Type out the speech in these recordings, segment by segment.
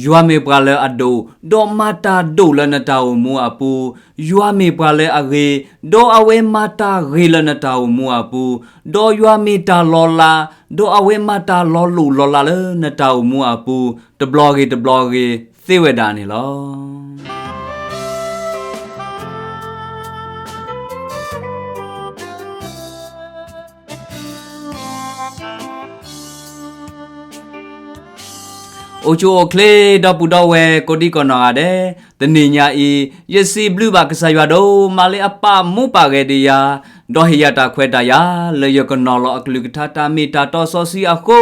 ယွၤမ့ၢ်ပှၤလၢအဒိၣ်, ဒီးမၤတၢ်ဒိၣ်လၢနတၢ်အိၣ်မူအပူၤ, ယွၤမ့ၢ်ပှၤလၢအဂ့ၤ, ဒီးအဝဲမၤတၢ်ဂ့ၤလၢနတၢ်အိၣ်မူအပူၤ, ဒီးယွၤမ့ၢ်တၢ်လီၤလး, ဒီးအဝဲမၤတၢ်လီၤလိၢ်လီၤလးလၢနတၢ်အိၣ်မူအပူၤ တဘျီဂ့ၤတဘျီဂ့ၤသ့ဝဲဒၣ်န့ၣ်လီၤ. အိၣ်ဆူၣ်အိၣ်ချ့ဒီပုၢ်ဒီဝဲၢ်ကိးဒံကနီၢ်ဂၤဒဲး, တနံၤညါအံၤ ယစံးဘျုးဘၣ်ကစၢ်ယွၤဒိၣ်မးလၢအပာ်မူပာ်ဂဲၤဒံးယၤ, ဒီးဟ့ၣ်ယၤတၢ်ခွဲးတၢ်ယာ် လၢယကနီၤလီၤအကလုၢ်ကထါတၢ်မ့ၢ်တၢ်တီစီဆှံအဃိ,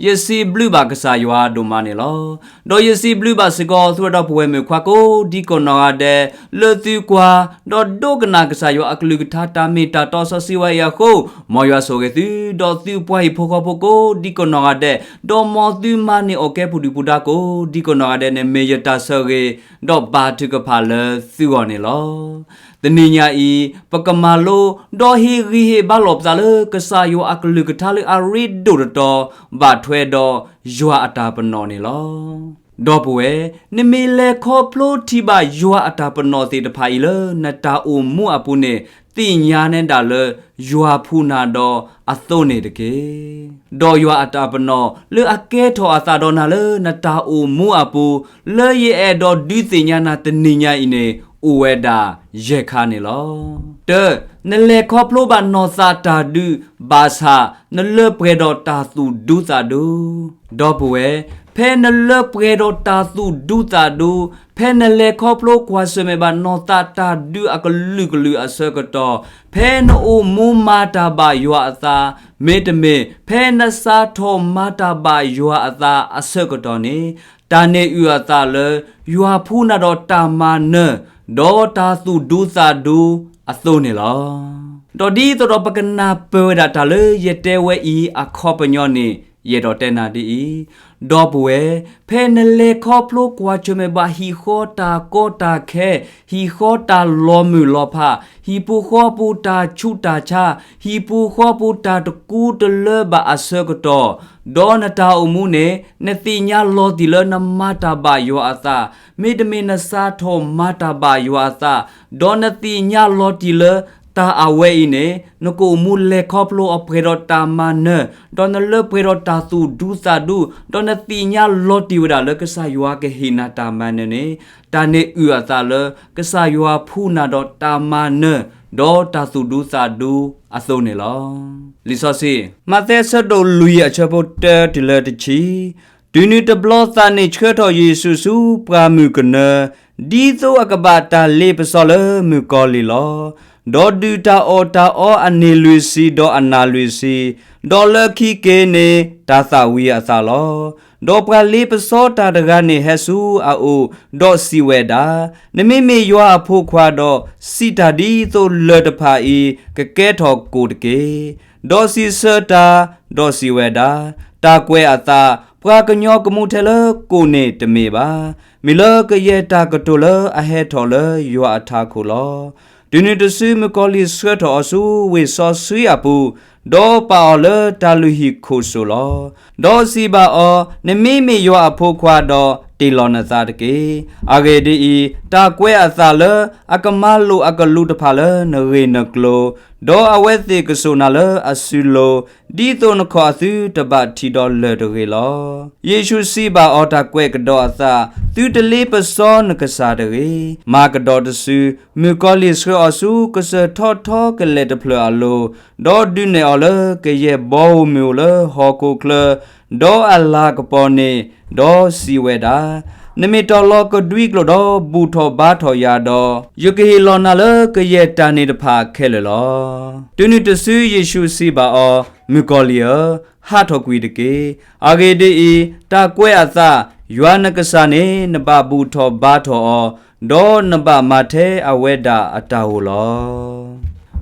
ယစံးဘျုးဘၣ်ကစၢ်ယွၤဒိၣ်မးန့ၣ်လီၤ. ဒီးယစံးဘျုးဘၣ်စ့ၢ်ကီး သုဝဲဒီပုၢ်ဝဲၢ်မုၣ်ခွါကိးဒံကနီၢ်ဂၤဒဲး, လၢသုကွၢ်, ဒီးဒိကနၣ်ကစၢ်ယွၤအကလုၢ်ကထါတၢ်မ့ၢ်တၢ်တီစီဆှံဝဲအံၤအဃိ, မ်ယွၤဆိၣ်ဂ့ၤသု, ဒီးသုပှၤဟံၣ်ဖိဃီဖိကိးဒံကနီၢ်ဂၤဒဲး, ဒီးမ်သုမၤန့ၢ်အီၣ်ကဲပူၤဒုၣ်ပူၤဒါကိးဒံကနီၢ်ဂၤဒဲးန့ၣ် မ့ၢ်ယတၢ်ဆိၣ်ဂ့ၤ, ဒီးဘါထုကဖၣ်လၢသုဂီၢ်န့ၣ်လီၤ. တနံၤညါအံၤ ပကမၤလိ, ဒီးဟ့ၣ်ဂံၢ်ဟ့ၣ်ဘါလိာ်ပသးလၢကစၢ်ယွၤအကလုၢ်ကထါလၢအရ့ဒိၣ်တတီၤ, ဘၣ်ထွဲဒီးယွၤအတၢ်ပနီၣ်န့ၣ်လီၤ. ဒီပုၢ်ဝဲၢ်, နမ့ၢ်လဲၤခီဖျိထံၣ်ဘၣ်ယွၤအတၢ်ပနီၣ်သ့ၣ်တဖၣ်အံၤလၢနတၢ်အိၣ်မူအပူၤန့ၣ်, သ့ၣ်ညါနဲဒၣ်လၢယွၤဖှူနၤဒီးအသိန့ၣ်တက့ၢ်. ဒီးယွၤအတၢ်ပနီၣ်လၢအကဲထီၣ်အသးဒီးနၤလၢနတၢ်အိၣ်မူအပူၤ, လၢယအဲၣ်ဒိးဒုးသ့ၣ်ညါနၤတနံၤညါအံၤန့ၣ် အိၣ်ဝဲဒၣ်ယဲၢ်ခါန့ၣ်လီၤ. တၢ, နလဲၤခီဖျိဘၣ်နီၢ်သးတၢ်ဒုး, ဘၣ်ဆၣ်နလၢပှဲၤဒီးတၢ်သူၣ်ဒူသးဒူ. ဒီပုၢ်ဝဲၢ်, ဖဲနလၢပှဲၤဒီးတၢ်သူၣ်ဒူသးဒူ, ဖဲနလဲၤခီဖျိကွၢ်ဆၢၣ်မဲာ်ဘၣ်နီၢ်သးတၢ်ဒုးအကလုာ်ကလုာ်အဆၢကတီၢ်, ဖဲနအိၣ်မူမၤတၢ်ဘၣ်ယွၤအသး, မ့တမ့ၢ် ဖဲနစးထီၣ်မၤတၢ်ဘၣ်ယွၤအသးအဆၢကတီၢ်န့ၣ်, တၢ်န့ၣ်အုၣ်အသးလၢ ယွၤဖှူနၤဒီးတၢ်မၤနၢၤ, ဒီးတၢ်သူၣ်ဒူသးဒူအသိန့ၣ်လီၤ. ဒီးဒ်သိးဒီးပကနၢ်ပၢၢ်ဝဲဒၣ်တၢ်လၢယတဲဝဲအံၤအခီပညီန့ၣ်, ယအဲၣ်ဒိးတဲနၤဒ်အံၤ, ဒီပုၢ်ဝဲၢ်, ဖဲနလဲၤခီဖျိကွၢ်ဆၢၣ်မဲာ်ဘၣ်ဟံၣ်ဃီတၢ်ကီတၢ်ခဲ, ဟံၣ်ဃီတၢ်လီၤမုၢ်လီၤဖး, ဟံၣ်ပူၤဃီပူၤတၢ်ဆူးတၢ်ဆါ, ဟံၣ်ပူၤဃီပူၤတၢ်တကူတလၢဘၣ်အဆၢကတီၢ်, ဒီးနတၢ်အိၣ်မူန့ၣ် နသ့ၣ်ညါလီၤတံၢ်လၢနမၤတၢ်ဘၣ်ယွၤအသး, မ့တမ့ၢ်နစးထီၣ်မၤတၢ်ဘၣ်ယွၤအသး, ဒီးနသ့ၣ်ညါလီၤတံၢ်လၢတၢ်အဝဲအံၤန့ၣ် နကအိၣ်မူလဲၤခီဖျိအပှဲၤဒီးတၢ်မၤနၢၤ, ဒီးနလၢပှဲၤဒီးတၢ်သူၣ်ဒူသးဒူ, ဒီးနသ့ၣ်ညါလီၤတံၢ်ဝဲဒၣ်လၢကစၢ်ယွၤကဟ့ၣ်နၤတၢ်မၤနၢၤန့ၣ်, တၢ်န့ၣ်အုၣ်အသးလၢ ကစၢ်ယွၤဖှူနၤဒီးတၢ်မၤနၢၤ, ဒီးတၢ်သူၣ်ဒူသးဒူအသိန့ၣ်လီၤ. လံာ်စီဆှံ, မးသဲအဆၢဒိၣ်လွံၢ်အဆၢဖိတၢတုၤလၢတဆံ, တုၤနုၤတဘျီသးန့ၣ်ဆှၢထီၣ်ယ့ၣ်ၡူးဆူပှၢ်မုၢ်ကနၢ, ဒ်သိးအကဘၣ်တၢ်လ့ပစီလၢမုၣ်ကီၤလံၢ်လီၤ. ဒီးဒုၣ်တၢ်အီၣ်တၢ်အီအနံၤလွံၢ်ဆံဒီးအနၤလွံၢ်ဆံ, ဒီးလၢခံက့ၤန့ၣ် တၢ်သၣ်ဝံၤအသးလီၤ. ဒီးပှၤလ့ပစီတၢ်တဂၤန့ၣ်ဟဲဆူအအိၣ်, ဒီးစံးဝဲဒၣ်, နမ့မ့ၢ်ယွၤအဖိခွါဒီး, စံးတၢ်ဒ်သိးလၢၢ်တဖၣ်အံၤ ကကဲထီၣ်ကိၣ်တက့ၢ်. ဒီးစံးဆၢတၢ်, ဒီးစံးဝဲဒၣ်, တၢ်ကွဲးအသး, ပှၤကညီကမူထဲလၢကိၣ်န့ၣ်တမ့ၢ်ဘၣ်. မ့ၢ်လၢကယဲၢ်တၢ်ကတိၤလၢအဟဲထီၣ်လၢယွၤအထးခိၣ်လီၤ. တုၤနုၤတစုမုၣ်ကီၤလံၢ်ဆှၢထီၣ်အီၤဆူဝ့ၢ်စီဆှံအပူၤ, ဒီးပာ်အီၤလၢတၢ်လုၢ်ဟံၣ်ခိၣ်စိၤလီၤ. ဒီးစံးဘၣ်အီၤ, နမ့မ့ၢ်ယွၤအဖိခွါဒီး, တ့ၢ်လီၤနသးတက့ၢ်. အဂ့ၢ်ဒ်အံၤ, တၢ်ကွဲးအသးလၢအကမၤလိာ်အကလူးတဖၣ်လၢနဂ့ၢ်နကျိၤ, ဒီးအဝဲသ့ၣ်ကစိာ်နၤလၢအစုလိၤ, ဒ်သိးနခီၣ်အသုတဘၣ်ထံးဒီးလၢၢ်တဂ့ၤလီၤ. ယ့ၣ်ၡူးစံးဘၣ်အီၤတၢ်ကွဲးကဒီးအသး, သုတလ့ပစီနကစၢ်တဂ့ၤ. မၤကဒီးတစု, မုၣ်ကီၤလံၢ်ဆှၢအီၤဆူကစၢၢ်ထီထီကလဲာ်တဖျၢၣ်အလိၤ, ဒီးဒုးနဲၣ်အီၤလၢကယဲၢ်ဘီဧိၤမုၢ်ဧိၤလၢဟီၣ်ခိၣ်ချၢ, ဒီးအလၤကပီၤန့ၣ်, ဒီးစံးဝဲဒၣ်, နမ့ၢ်တီၤလီၤကဒွံကျိာ်ဒီးဘူၣ်ထီၣ်ဘါထီၣ်ယၤဒီး, ယကဟ့ၣ်လီၤနၤလၢကယဲၢ်တၢ်န့ၣ်တဖၣ်ခဲလၢာ်လီၤ. တုၤနုၤတစုယ့ၣ်ၡူးစံးဘၣ်အီၤ, မုၣ်ကီၤလံၢ်ဧၢ, ဟးထီၣ်ကွံာ်တက့ၢ်. အဂ့ၢ်ဒ်အံၤ, တၢ်ကွဲးအသး, ယွၤနကစၢ်န့ၣ်နဘၣ်ဘူၣ်ထီၣ်ဘါထီၣ်အီၤ, ဒီးနဘၣ်မၤထဲအဝဲဒၣ်အတၢ်ဧိၤလီ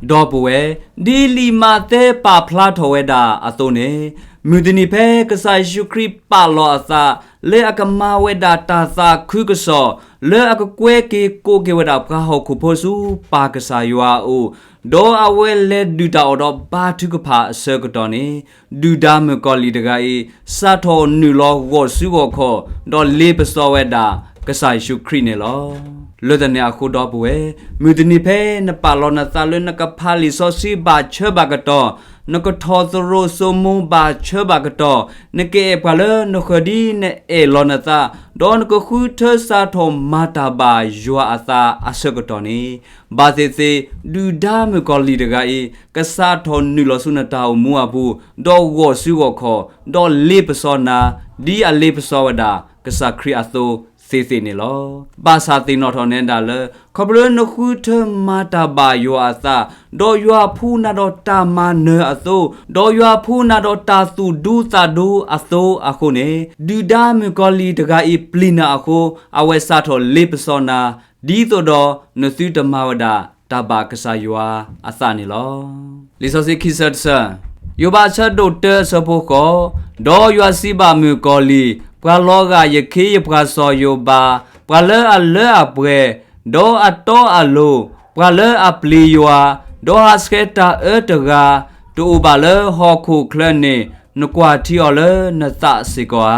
ၤ. ဒီပုၢ်ဝဲၢ်, ဒ်လံာ်မးသဲပာ်ဖျါထီၣ်ဝဲဒၣ်အသိးန့ၣ်, မုၢ်တနံၤဖဲကစၢ်ယ့ၣ်ၡူးခရံာ်ပာ်လီၤအသး, လၢအကမၤဝဲဒၣ်တၢ်သးခုကစီၣ်, လၢအကကွဲက့ၤကိးက့ၤဝဲဒၣ်ပှၤဟီၣ်ခိၣ်ဖိဆူပၢ်ကစၢ်ယွၤအအိၣ်, ဒီးအဝဲလဲၤဒုၣ်တၢ်အီၣ်ဒီးဘါထုကဖၣ်အဆၢကတီၢ်န့ၣ်, ဒုၣ်ဒါမုၣ်ကီၤလံၢ်တဂၤအံၤ စးထီၣ်နုာ်လီၤဂီၢ်စုဂီၢ်ခီၣ်, ဒီးလ့ပစီဝဲဒၣ်ကစၢ်ယ့ၣ်ၡူးခရံာ်န့ၣ်လီၤ. လၢတၢ်န့ၣ်အဃိဒီပုၢ်ဝဲၢ်, မုၢ်တနံၤဖဲနပာ်လီၤနသးလၢနကဖးလံာ်စီဆှံဘၣ်ဆၢဘၣ်ကတီၢ်, နကထီၣ်သရိာ်စိမိၤဘၣ်ဆၢဘၣ်ကတီၢ်, နကအဲၣ်ပှၤလၢနဃၢၤဒ်နအဲၣ်လီၤနသး, ဒီးနကဃုထၢစးထီၣ်မၤတၢ်ဘၣ်ယွၤအသးအဆၢကတီၢ်န့ၣ်, ဘၣ်သ့ၣ်သ့ၣ် ဒုၣ်ဒါမုၣ်ကီၤလံၢ်တဂၤအံၤ ကစးထီၣ်နုာ်လီၤဆူနတၢ်အိၣ်မူအပူၤ, ဒီးဂီၢ်စုဂီၢ်ခီၣ်, ဒီးလ့ပစီနၤ, ဒ်အလ့ပစီဝဲဒၣ်ကစၢ်ခရံာ်အသိးသ့ၣ်သ့ၣ်န့ၣ်လီၤ. ဘၣ်ဆၣ်သ့ၣ်နီၣ်ထီၣ်နဲဒၣ်လၢ ခီဖျိလၢနဃုထၢမၤတၢ်ဘၣ်ယွၤအသး, ဒီးယွၤဖှူနၤဒီးတၢ်မၤနၢၤအသိး, ဒီးယွၤဖှူနၤဒီးတၢ်သူၣ်ဒူသးဒူအသိးအဃိန့ၣ်, ဒုၣ်ဒါမုၣ်ကီၤလံၢ်တဂၤအံၤပျံၤနၤအဃိ, အဝဲစးထီၣ်လ့ပစီနၤ, ဒ်သိးဒီးနသုတမၤဝဲဒၣ်တၢ်ဘၣ်ကစၢ်ယွၤအသးန့ၣ်လီၤ. လံာ်စီဆှံခံဆၢတဆၢ, ယိၤဘးအဆၢဒိၣ်တၢအဆၢဖိဃိး, ဒီးယွၤစံးဘၣ်မုၣ်ကီၤလံၢ်, ပှၤလီၤဂာ်ယခ့ယပှၤစီၤယိၤဘး, ပှၤလၢအလၢအပှဲၤ, ဒီးအတီအလိၤ, ပှၤလၢအပျံၤယွၤ, ဒီးဟးဆှဲးတၢ်အၢတဂၤ, တအိၣ်ဘၣ်လၢဟီၣ်ခိၣ်ချၢန့ၣ်, နကွၢ်ထံအီၤလၢနသးစ့ၢ်ကီးဧါ.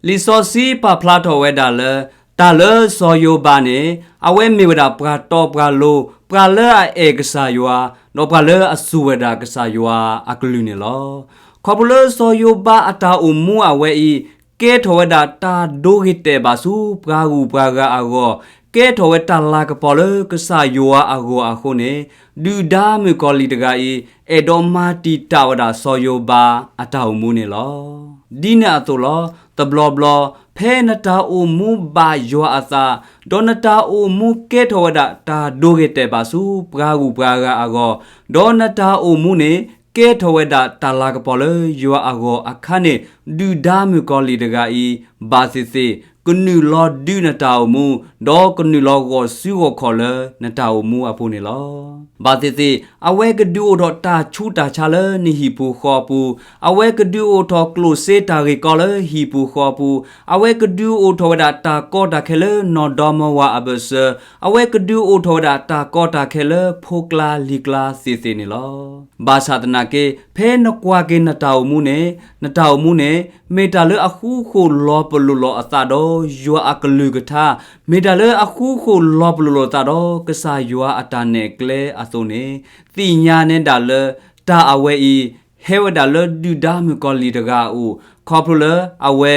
လံာ်စီဆှံပာ်ဖျါထီၣ်ဝဲဒၣ်လၢ တၢ်လၢစီၤယိၤဘးန့ၣ်, အဝဲမ့ၢ်ဝဲဒၣ်ပှၤတီပှၤလိၤ, ပှၤလၢအအဲၣ်ကစၢ်ယွၤ, ဒီးပှၤလၢအစူၢ်ဝဲဒၣ်ကစၢ်ယွၤအကလုၢ်န့ၣ်လီၤ. ခီဖျိလၢစီၤယိၤဘးအတၢ်အိၣ်မူအဝဲအံၤ, ကဲထီၣ်ဝဲဒၣ်တၢ်ဒိဂ့ၤတဲာ်ဘၣ်ဆူပှၤဂုၤပှၤဂၤအဂီၢ်, ကဲထီၣ်ဝဲတၢ်လၤကပီၤလၢကစၢ်ယွၤအဂီၢ်အဃိန့ၣ်, ဒုၣ်ဒါမုၣ်ကီၤလံၢ်တဂၤအံၤ, အဲၣ်ဒိးမၤတံာ်တာ်ဝဲဒၣ်စီၤယိၤဘးအတၢ်အိၣ်မူန့ၣ်လီၤ. ဒ်န့ၣ်အသိးလီၤ, တဘျီဘျီ, ဖဲနတၢ်အိၣ်မူဘၣ်ယွၤအသး, ဒီးနတၢ်အိၣ်မူကဲထီၣ်ဝဲဒၣ်တၢ်ဒိဂ့ၤတဲာ်ဘၣ်ဆူပှၤဂုၤပှၤဂၤအဂီၢ်, ဒီးနတၢ်အိၣ်မူန့ၣ် ကဲထီၣ်ဝဲဒၣ်တၢ်လၤကပီၤလၢယွၤအဂီၢ်အခါန့ၣ်, ဒုၣ်ဒါမုၣ်ကီၤလံၢ်တဂၤအံၤ, ဘၣ်သ့ၣ်သ့ၣ်, ကနုာ်လီၤဒုးနတၢ်အိၣ်မူ, ဒီးကနုာ်လီၤဂီၢ်စုဂီၢ်ခီၣ်လၢနတၢ်အိၣ်မူအပူၤန့ၣ်လီၤ. ဘၣ်သ့ၣ်သ့ၣ်, အဝဲကဒုးအိၣ်ထီၣ်တၢ်ဆူးတၢ်ဆါလၢနဟံၣ်ပူၤဃီပူၤ, အဝဲကဒုးအိၣ်ထီၣ်ကျိၣ်စ့တၢ်ဂ့ၢ်ကီလၢဟံၣ်ပူၤဃီပူၤ, အဝဲကဒုးအိၣ်ထီၣ်ဝဲဒၣ်တၢ်ကီတၢ်ခဲလၢနီၢ်ဒီမါဝၤအဘၢၣ်စၢၤ, အဝဲကဒုးအိၣ်ထီၣ်ဝဲဒၣ်တၢ်ကီတၢ်ခဲလၢဖိကျါလံၤကျါသ့ၣ်သ့ၣ်န့ၣ်လီၤ. ဘၣ်ဆၣ်သနာ်က့, ဖဲနကွၢ်က့ၤနတၢ်အိၣ်မူန့ၣ်, နတၢ်အိၣ်မူန့ၣ်, မ့ၢ်တၢ်လၢအဃူဃီၣ်လီၤပလိာ်လိာ်အသးဒီးယွၤအကလုၢ်ကထါ, မ့ၢ်တၢ်လၢအဃူဃီၣ်လီၤပလိာ်လိာ်အသးဒီးကစၢ်ယွၤအတၢ်နဲၣ်ကျဲအသိးန့ၣ်, သ့ၣ်ညါနဲဒၣ်လၢ တၢ်အဝဲအံၤ ဟဲဝဲဒၣ်လၢဒုၣ်ဒါမုၣ်ကီၤလံၢ်တဂၤအအိၣ်, ခီဖျိလၢအဝဲ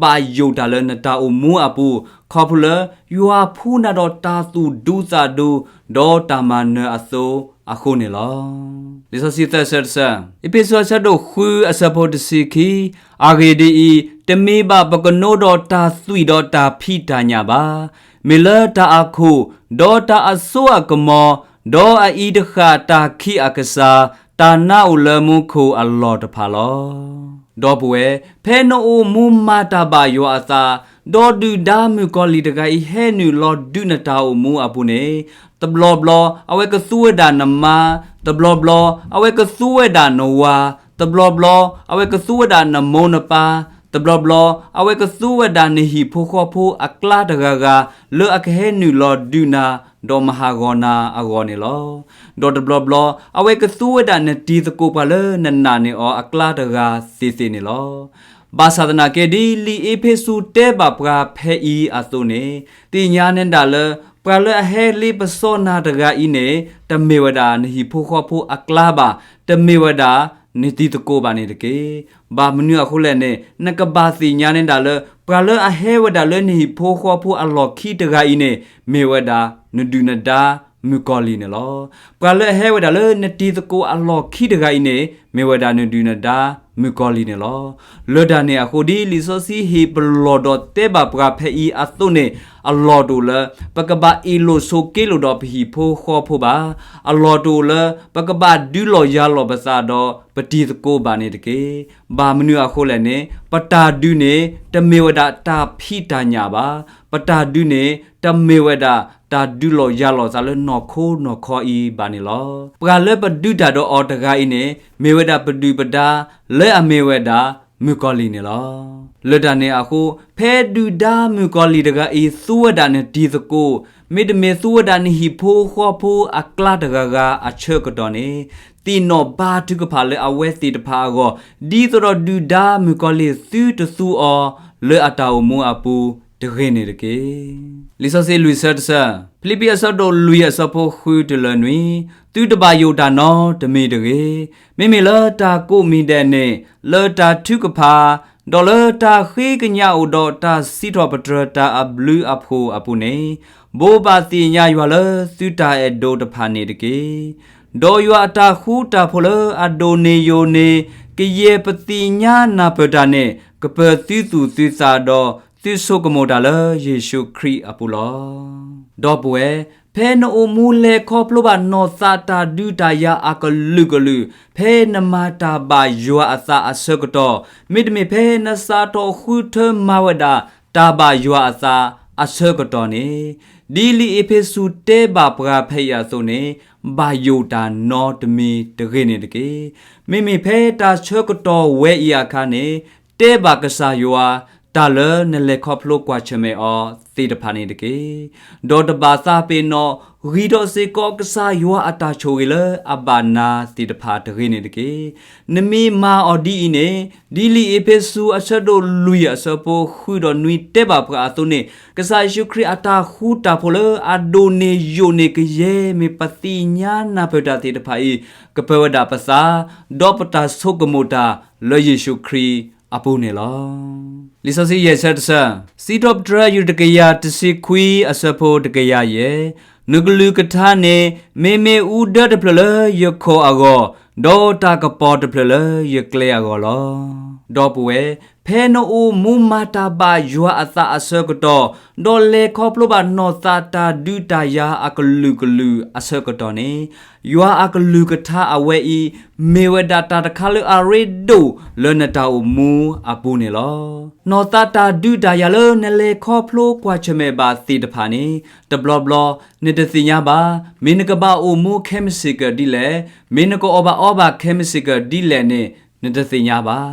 ဘၣ်ယိၣ်တၢ်လၢနတၢ်အိၣ်မူအပူၤ, ခီဖျိလၢယွၤဖှူနၤဒီးတၢ်သူၣ်ဒူသးဒူ, ဒီးတၢ်မၤနၢၤအသိးအဃိန့ၣ်လီၤ. လံာ်စီဆှံသၢဆၢတဆၢ, အ့းဖ့းစူးအဆၢဒိၣ်ဃုအဆၢဖိတဆံခံ, အဂ့ၢ်ဒ်အံၤ, တမ့ၢ်ဘၣ်ပကနိဒီးတၢ်သွံၣ်ဒီးတၢ်ဖံးတၢ်ညၣ်ဘၣ်. မ့ၢ်လၢတၢ်အခိၣ်, ဒီးတၢ်အစိအကမီၤ, ဒီးအအံၤတဃၣ်တၢ်ခံးအကစၢ်, တၢ်နါအိၣ်လၢမူခိၣ်အလီၢ်တဖၣ်လီၤ. ဒီပုၢ်ဝဲၢ်, ဖဲနအိၣ်မူမၤတၢ်ဘၣ်ယွၤအသး, ဒီးဒုၣ်ဒါမုၣ်ကီၤလံၢ်တဂၤအံၤဟဲနုာ်လီၤဒုးနတၢ်အိၣ်မူအပူၤန့ၣ်, တဘျီဘျီ အဝဲကသူဝဲဒၣ်နမါ, တဘျီဘျီ အဝဲကသူဝဲဒၣ်နဝၤ, တဘျီဘျီ အဝဲကသူဝဲဒၣ်နမိၢ်နပၢ်, တဘျီဘျီ အဝဲကသူဝဲဒၣ်နဟံၣ်ဖိဃီဖိအကျါတဂၤဂၤ လၢအကဟဲနုာ်လီၤဒုးနၤ, ဒီးမၤဟးဂီၤနၤအဂီၢ်န့ၣ်လီၤ. ဒီးတဘျီဘျီ အဝဲကသူဝဲဒၣ်နတံၤသကိးပှၤလၢနနာ်န့ၢ်အီၤအကျါတဂၤသ့ၣ်သ့ၣ်န့ၣ်လီၤ. ဘၣ်ဆၣ်သနာ်က့ ဒ်လံာ်အ့းဖ့းစူးတဲဘၣ်ပှၤဖဲအံၤအသိးန့ၣ်, သ့ၣ်ညါနဲဒၣ်လၢ ပှၤလၢအဟဲလ့ပစီနၤတဂၤအံၤန့ၣ် တမ့ၢ်ဝဲဒၣ်နဟံၣ်ဖိဃီဖိအကျါဘၣ်, တမ့ၢ်ဝဲဒၣ်နတံၤသကိးဘၣ်န့ၣ်တက့ၢ်. ဘၣ်မနုၤအဃိလဲၣ်န့ၣ်, နကဘၣ်သ့ၣ်ညါနဲဒၣ်လၢ ပှၤလၢအဟဲဝဲဒၣ်လၢနဟံၣ်ဖိဃီဖိအလီၢ်ခံတဂၤအံၤန့ၣ် မ့ၢ်ဝဲဒၣ်နဒုၣ်နဒါမုၣ်ကီၤလံၢ်န့ၣ်လီၤ. ပှၤလၢအဟဲဝဲဒၣ်လၢနတံၤသကိးအလီၢ်ခံတဂၤအံၤန့ၣ် မ့ၢ်ဝဲဒၣ်နဒုၣ်နဒါမုၣ်ကီၤလံၢ်န့ၣ်လီၤ. လၢတၢ်န့ၣ်အဃိ ဒ်လံာ်စီဆှံဟ့ၣ်ပလီၢ်ဒီးတဲဘၣ်ပှၤဖဲအံၤအသိးန့ၣ်, အလီၢ်တအိၣ်လၢ ပကဘၣ်အ့ၣ်လိာ်ဆိးက့လိာ်ဒီးပဟံၣ်ဖိဃီဖိဘၣ်. အလီၢ်တအိၣ်လၢ ပကဘၣ်ဒုးလီၤယၤလီၤပသးဒီးပတံၤသကိးဘၣ်န့ၣ်တက့ၢ်. ဘၣ်မနုၤအဃိလဲၣ်န့ၣ်, ပတၢ်ဒုးန့ၣ် တမ့ၢ်ဝဲဒၣ်တၢ်ဖံးတၢ်ညၣ်ဘၣ်. ပတၢ်ဒုးန့ၣ် တမ့ၢ်ဝဲဒၣ်တၢ်ဒုးလီၤယၤလီၤသးလၢနီၢ်ခိနီၢ်ခီအံၤဘၣ်န့ၣ်လီၤ. ပှၤလၢပဒုးတၢ်ဒီးအီၤတဂၤအံၤန့ၣ် မ့ၢ်ဝဲဒၣ်ပဒုၣ်ပဒါ လၢအမ့ၢ်ဝဲဒၣ် မုၣ်ကီၤလံၢ်န့ၣ်လီၤ. လၢတၢ်န့ၣ်အဃိ, ဖဲဒုၣ်ဒါမုၣ်ကီၤလံၢ်တဂၤအံၤ သူဝဲဒၣ်နတံၤသကိး, မ့တမ့ၢ်သူဝဲဒၣ်နဟံၣ်ဖိဃီဖိအကျါတဂၤဂၤအဆၢကတီၢ်န့ၣ်, သ့ၣ်နီၣ်ဘါထုကဖၣ်လၢအဝဲသ့ၣ်တဖၣ်အဂီၢ်, ဒ်သိးဒီးဒုၣ်ဒါမုၣ်ကီၤလံၢ်သုတသူအီၤလၢအတၢ်အိၣ်မူအပူၤတဂ့ၤန့ၣ်တက့ၢ်. လံာ်စီဆှံလွံၢ်ဆၢတဆၢ, ဖံလံးပံးအဆၢဒိၣ်လွံၢ်အဆၢဖိဃုတုၤလၢနွံ, သုတဘၣ်ယိၣ်တၢ်နီတမံၤတဂ့ၤ. မ့မ့ၢ်လၢတၢ်ကိးမံၤဒဲးန့ၣ်, လၢတၢ်ထုကဖၣ်, ဒီးလၢတၢ်ဃ့ကညးအိၣ်ဒီးတၢ်စံးထီၣ်ပတြၢၤတၢ်အဘျုးအဖှိၣ်အပူၤန့ၣ်, ဘိးဘၣ်သ့ၣ်ညါယွၤလၢသုတၢ်အဲၣ်ဒိးတဖၣ်န့ၣ်တက့ၢ်. ဒီးယွၤအတၢ်ဃူတၢ်ဖိးလၢအဒိၣ်န့ၢ်ယိာ်န့ၢ် ကယဲၢ်ပသ့ၣ်ညါနၢ်ပၢၢ်တၢ်န့ၣ် ကပၢၤသုသူၣ်သုသးဒီးသုဆိကမိၣ်တၢ်လၢယ့ၣ်ၡူးခရံာ်အပူၤလီၤ. ဒီပုၢ်ဝဲၢ်, ဖဲနအိၣ်မူလဲၤခီဖျိဘၣ်နီၢ်သးတၢ်ဒုးတၢ်ယၤအကလုာ်ကလုာ်, ဖဲနမၤတၢ်ဘၣ်ယွၤအသးအဆၢကတီၢ်, မ့တမ့ၢ်ဖဲနစးထီၣ်ဃုထၢမၤဝဲဒၣ်တၢ်ဘၣ်ယွၤအသးအဆၢကတီၢ်န့ၣ်, ဒ်လံာ်အ့းဖ့းစူးတဲဘၣ်ပှၤဖဲအံၤအသိးန့ၣ်, ဘၣ်ယိၣ်တၢ်နီတမံၤတဂ့ၤန့ၣ်တက့ၢ်. မ့မ့ၢ်ဖဲတၢ်ဆၢကတီၢ်ဝဲအံၤအခါန့ၣ်, တဲဘၣ်ကစၢ်ယွၤ တၢ်လၢနလဲၤခီဖျိကွၢ်ဆၢၣ်မဲာ်အီၤသ့ၣ်တဖၣ်န့ၣ်တက့ၢ်. ဒီးတဘၣ်သးပ့ၤနီၣ် ဂံၢ်ထီၣ်စ့ၢ်ကီးကစၢ်ယွၤအတၢ်ဆိၣ်ဂ့ၤလၢအဘၣ်နၤသ့ၣ်တဖၣ်တဂ့ၤန့ၣ်တက့ၢ်. နမ့ၢ်မၤအီၤဒ်အံၤန့ၣ်, ဒ်လံာ်အ့းဖ့းစူးအဆၢဒိၣ်လွံၢ်အဆၢဖိဃုဒီးနွံတဲဘၣ်ပှၤအသိးန့ၣ်, ကစၢ်ယ့ၣ်ၡူးခရံာ်အတၢ်ဃူတၢ်ဖိးလၢအဒိၣ်န့ၢ်ယိာ်န့ၢ်ကယဲၢ်မ့ၢ်ပသ့ၣ်ညါနၢ်ပၢၢ်တၢ်သ့ၣ်တဖၣ်အံၤ, ကပၢၤဝဲဒၣ်ပသး, ဒီးပတၢ်ဆိကမိၣ်တၢ်လၢယ့ၣ်ၡူးခရံာ်အပူၤန့ၣ်လီၤ. လံာ်စီဆှံယဲၢ်ဆၢတဆၢ, စံးထီၣ်ပတြၢၤယွၤတကယၤတဆံခွံအဆၢဖိတကယၤယဲၢ်, နကလုၢ်ကထါန့ၣ် မ့မ့ၢ်အူဒၢတဖျၢၣ်လၢယခိၣ်အဂီၢ်, ဒီးတၢ်ကပီၤတဖျၢၣ်လၢယကျဲအဂီၢ်လီၤ. ဒီပုၢ်ဝဲၢ်, ဖဲနအိၣ်မူမၤတၢ်ဘၣ်ယွၤအသးအဆၢကတီၢ်, ဒီးလဲၤခီဖျိဘၣ်နီၢ်သးတၢ်ဒုးတၢ်ယၤအကလုာ်ကလုာ်အဆၢကတီၢ်န့ၣ်, ယွၤအကလုၢ်ကထါအဝဲအံၤ, မ့ၢ်ဝဲဒၣ်တၢ်တခါလၢအရ့ဒိၣ်လၢနတၢ်အိၣ်မူအပူၤန့ၣ်လီၤ. နီၢ်သးတၢ်ဒုးတၢ်ယၤလၢနလဲၤခီဖျိကွၢ်ဆၢၣ်မဲာ်ဘၣ်သ့ၣ်တဖၣ်န့ၣ်, တဘျီဘျီ, နတသ့ၣ်ညါဘၣ်, မ့ၢ်နကဘၣ်အိၣ်မူခဲမုၢ်ဆ့ၣ်ကီးဒ်လဲၣ်, မ့ၢ်နကအီၣ်ဘၣ်အီဘၣ်ခဲမုၢ်ဆ့ၣ်ကီးဒ်လဲၣ်န့ၣ်, နတသ့ၣ်ညါဘၣ်.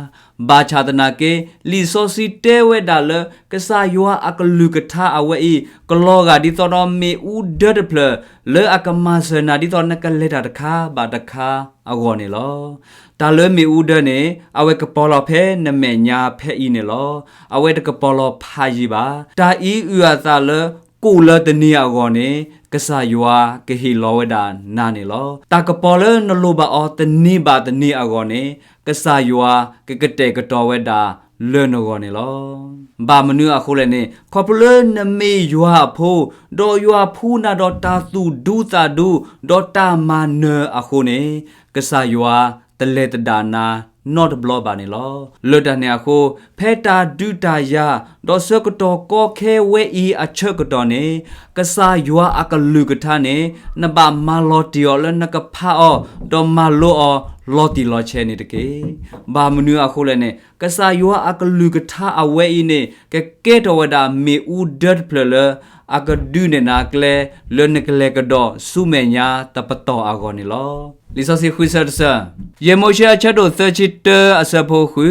ဘၣ်ဆၣ်သနာ်က့, လံာ်စီဆှံတဲဝဲဒၣ်လၢ ကစၢ်ယွၤအကလုၢ်ကထါအဝဲအံၤ, ကလီၤဂာ်ဒ်သိးဒီးမ့ၣ်အူဒၢတဖျၢၣ်, လၢအကမၤစၢၤနၤဒ်သိးနကလဲၤတၢ်တခါဘၣ်တခါအဂီၢ်န့ၣ်လီၤ. တၢ်လၢမ့ၣ်အူဒၢန့ၣ်, အဝဲကပီၤလီၤဖဲနမဲာ်ညါဖဲအံၤန့ၣ်လီၤ. အဝဲတကပီၤလီၤဖးယံၤဘၣ်. တၢ်အံၤအုၣ်အသးလၢ ကိၣ်လၢတနံၤအဂီၢ်န့ၣ်, ကစၢ်ယွၤကဟ့ၣ်လီၤဝဲဒၣ်နၤန့ၣ်လီၤ. တၢ်ကပီၤလၢနလိၣ်ဘၣ်အီၤတနံၤဘၣ်တနံၤအဂီၢ်န့ၣ်, ကစၢ်ယွၤကကတဲာ်ကတီၤဝဲဒၣ်လၢနဂီၢ်န့ၣ်လီၤ. ဘၣ်မနုၤအဃိလဲၣ်န့ၣ်, ခီဖျိလၢနမ့ၢ်ယွၤအဖိ, ဒီးယွၤဖှူနၤဒီးတၢ်သူၣ်ဒူသးဒူ, ဒီးတၢ်မၤနၢၤအဃိန့ၣ်, ကစၢ်ယွၤတလဲၤသဒၣ်နၤနီတဘျီဘၣ်န့ၣ်လီၤ. လၢတၢ်န့ၣ်အဃိ, ဖဲတၢ်ဒုးတၢ်ယၤ, ဒီးဆၢကတီၢ်ကီခဲဝဲအံၤအဆၢကတီၢ်န့ၣ်, ကစၢ်ယွၤအကလုၢ်ကထါန့ၣ်, နဘၣ်မၤလီၤတံၢ်အီၤလၢနကဖးအီၤ, ဒီးမၤလိအီၤလီၤတံၢ်လီၤဆဲးန့ၣ်တက့ၢ်. ဘၣ်မနုၤအဃိလဲၣ်န့ၣ်, ကစၢ်ယွၤအကလုၢ်ကထါအဝဲအံၤန့ၣ်, ကကဲထီၣ်ဝဲဒၣ်မ့ၣ်အူဒၢတဖျၢၣ်လၢ အကဒုးနဲၣ်နၤကျဲ လၢနကလဲၤကဒီးဆူမဲာ်ညါတပတီၢ်အဂီၢ်န့ၣ်လီၤ. လံာ်စီဆှံဃုဆၢတဆၢ, ယဲၢ်မိၤၡ့အဆၢဒိၣ်သၢဆံတၢအဆၢဖိဃု,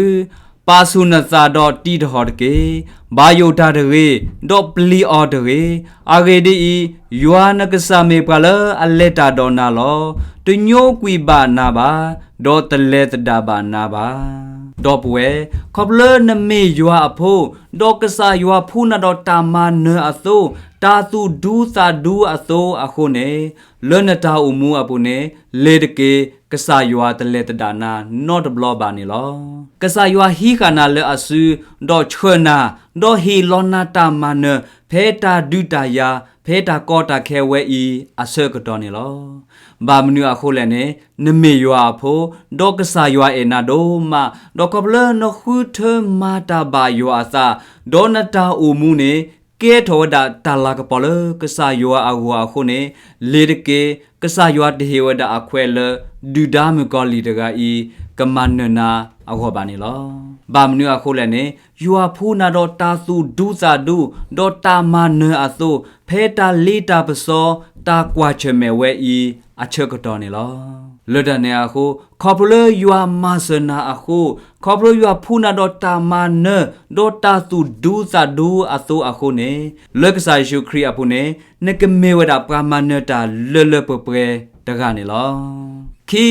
ပာ်ဆူၣ်နသးဒီးတံးတဟီၣ်တက့ၢ်. ဘၣ်ယိၣ်တၢ်တဂ့ၤ, ဒီးပျံၤအီၤတဂ့ၤ. အဂ့ၢ်ဒ်အံၤ, ယွၤနကစၢ်မ့ၢ်ပှၤလၢအလဲၤတၢ်ဒီးနၤလီၤ. တညိကွံာ်ဘၣ်နၤဘၣ်, ဒီးတလဲၤသဒၣ်ဘၣ်နၤဘၣ်. ဒီပုၢ်ဝဲၢ်, ခီဖျိလၢနမ့ၢ်ယွၤအဖိ, ဒီးကစၢ်ယွၤဖှူနၤဒီးတၢ်မၤနၢၤအသိ, တၢ်သူၣ်ဒူသးဒူအသိအဃိန့ၣ်, လၢနတၢ်အိၣ်မူအပူၤန့ၣ်, လ့ၤတက့ၢ်, ကစၢ်ယွၤတလဲၤသဒၣ်နၤနီတဘျီဘၣ်န့ၣ်လီၤ. ကစၢ်ယွၤဟံးဃာ်နၤလၢအစု, ဒီးဆှၢနၤ, ဒီးဟ့ၣ်လီၤနၤတၢ်မၤနၢၤ, ဖဲတၢ်ဒုးတၢ်ယၤ, ဖဲတၢ်ကီတၢ်ခဲဝဲအံၤအဆၢကတီၢ်န့ၣ်လီၤ. ဘၣ်မနုၤအဃိလဲၣ်န့ၣ်, နမ့ၢ်ယွၤအဖိ, ဒီးကစၢ်ယွၤအဲၣ်နၤဒိၣ်မး, ဒီးခီဖျိလၢနဃုထၢမၤတၢ်ဘၣ်ယွၤအသး, ဒီးနတၢ်အိၣ်မူန့ၣ်, ကဲထီၣ်ဝဲဒၣ်တၢ်လၤကပီၤလၢကစၢ်ယွၤအဂီၢ်အဃိန့ၣ်, လ့ၤတက့ၢ်, ကစၢ်ယွၤတဟ့ၣ်ဝဲဒၣ်အခွဲးလၢ ဒုၣ်ဒါမုၣ်ကီၤလံၢ်တဂၤအံၤ ကမၤနၢၤနၤအဂီၢ်ဘၣ်န့ၣ်လီၤ. ဘၣ်မနုၤအဃိလဲၣ်န့ၣ်, ယွၤဖှူနၤဒီးတၢ်သူၣ်ဒူသးဒူ, ဒီးတၢ်မၤနၢၤအသိ, ဖဲတၢ်လ့တၢ်ပစီ, တၢ်ကွၢ်ဆၢၣ်မဲာ်ဝဲအံၤအဆၢကတီၢ်န့ၣ်လီၤ. လၢတၢ်န့ၣ်အဃိ, ခီဖျိလၢယွၤမၤစၢၤနၤအဃိ, ခီဖျိယွၤဖှူနၤဒီးတၢ်မၤနၢၤ, ဒီးတၢ်သူၣ်ဒူသးဒူအသိအဃိန့ၣ်, လၢကစၢ်ယ့ၣ်ၡူးခရံာ်အပူၤန့ၣ်, နကမ့ၢ်ဝဲဒၣ်ပှၤမၤနၢၤတၢ်လၢလၢပှဲၤပှဲၤတဂၤန့ၣ်လီၤ. ခံ,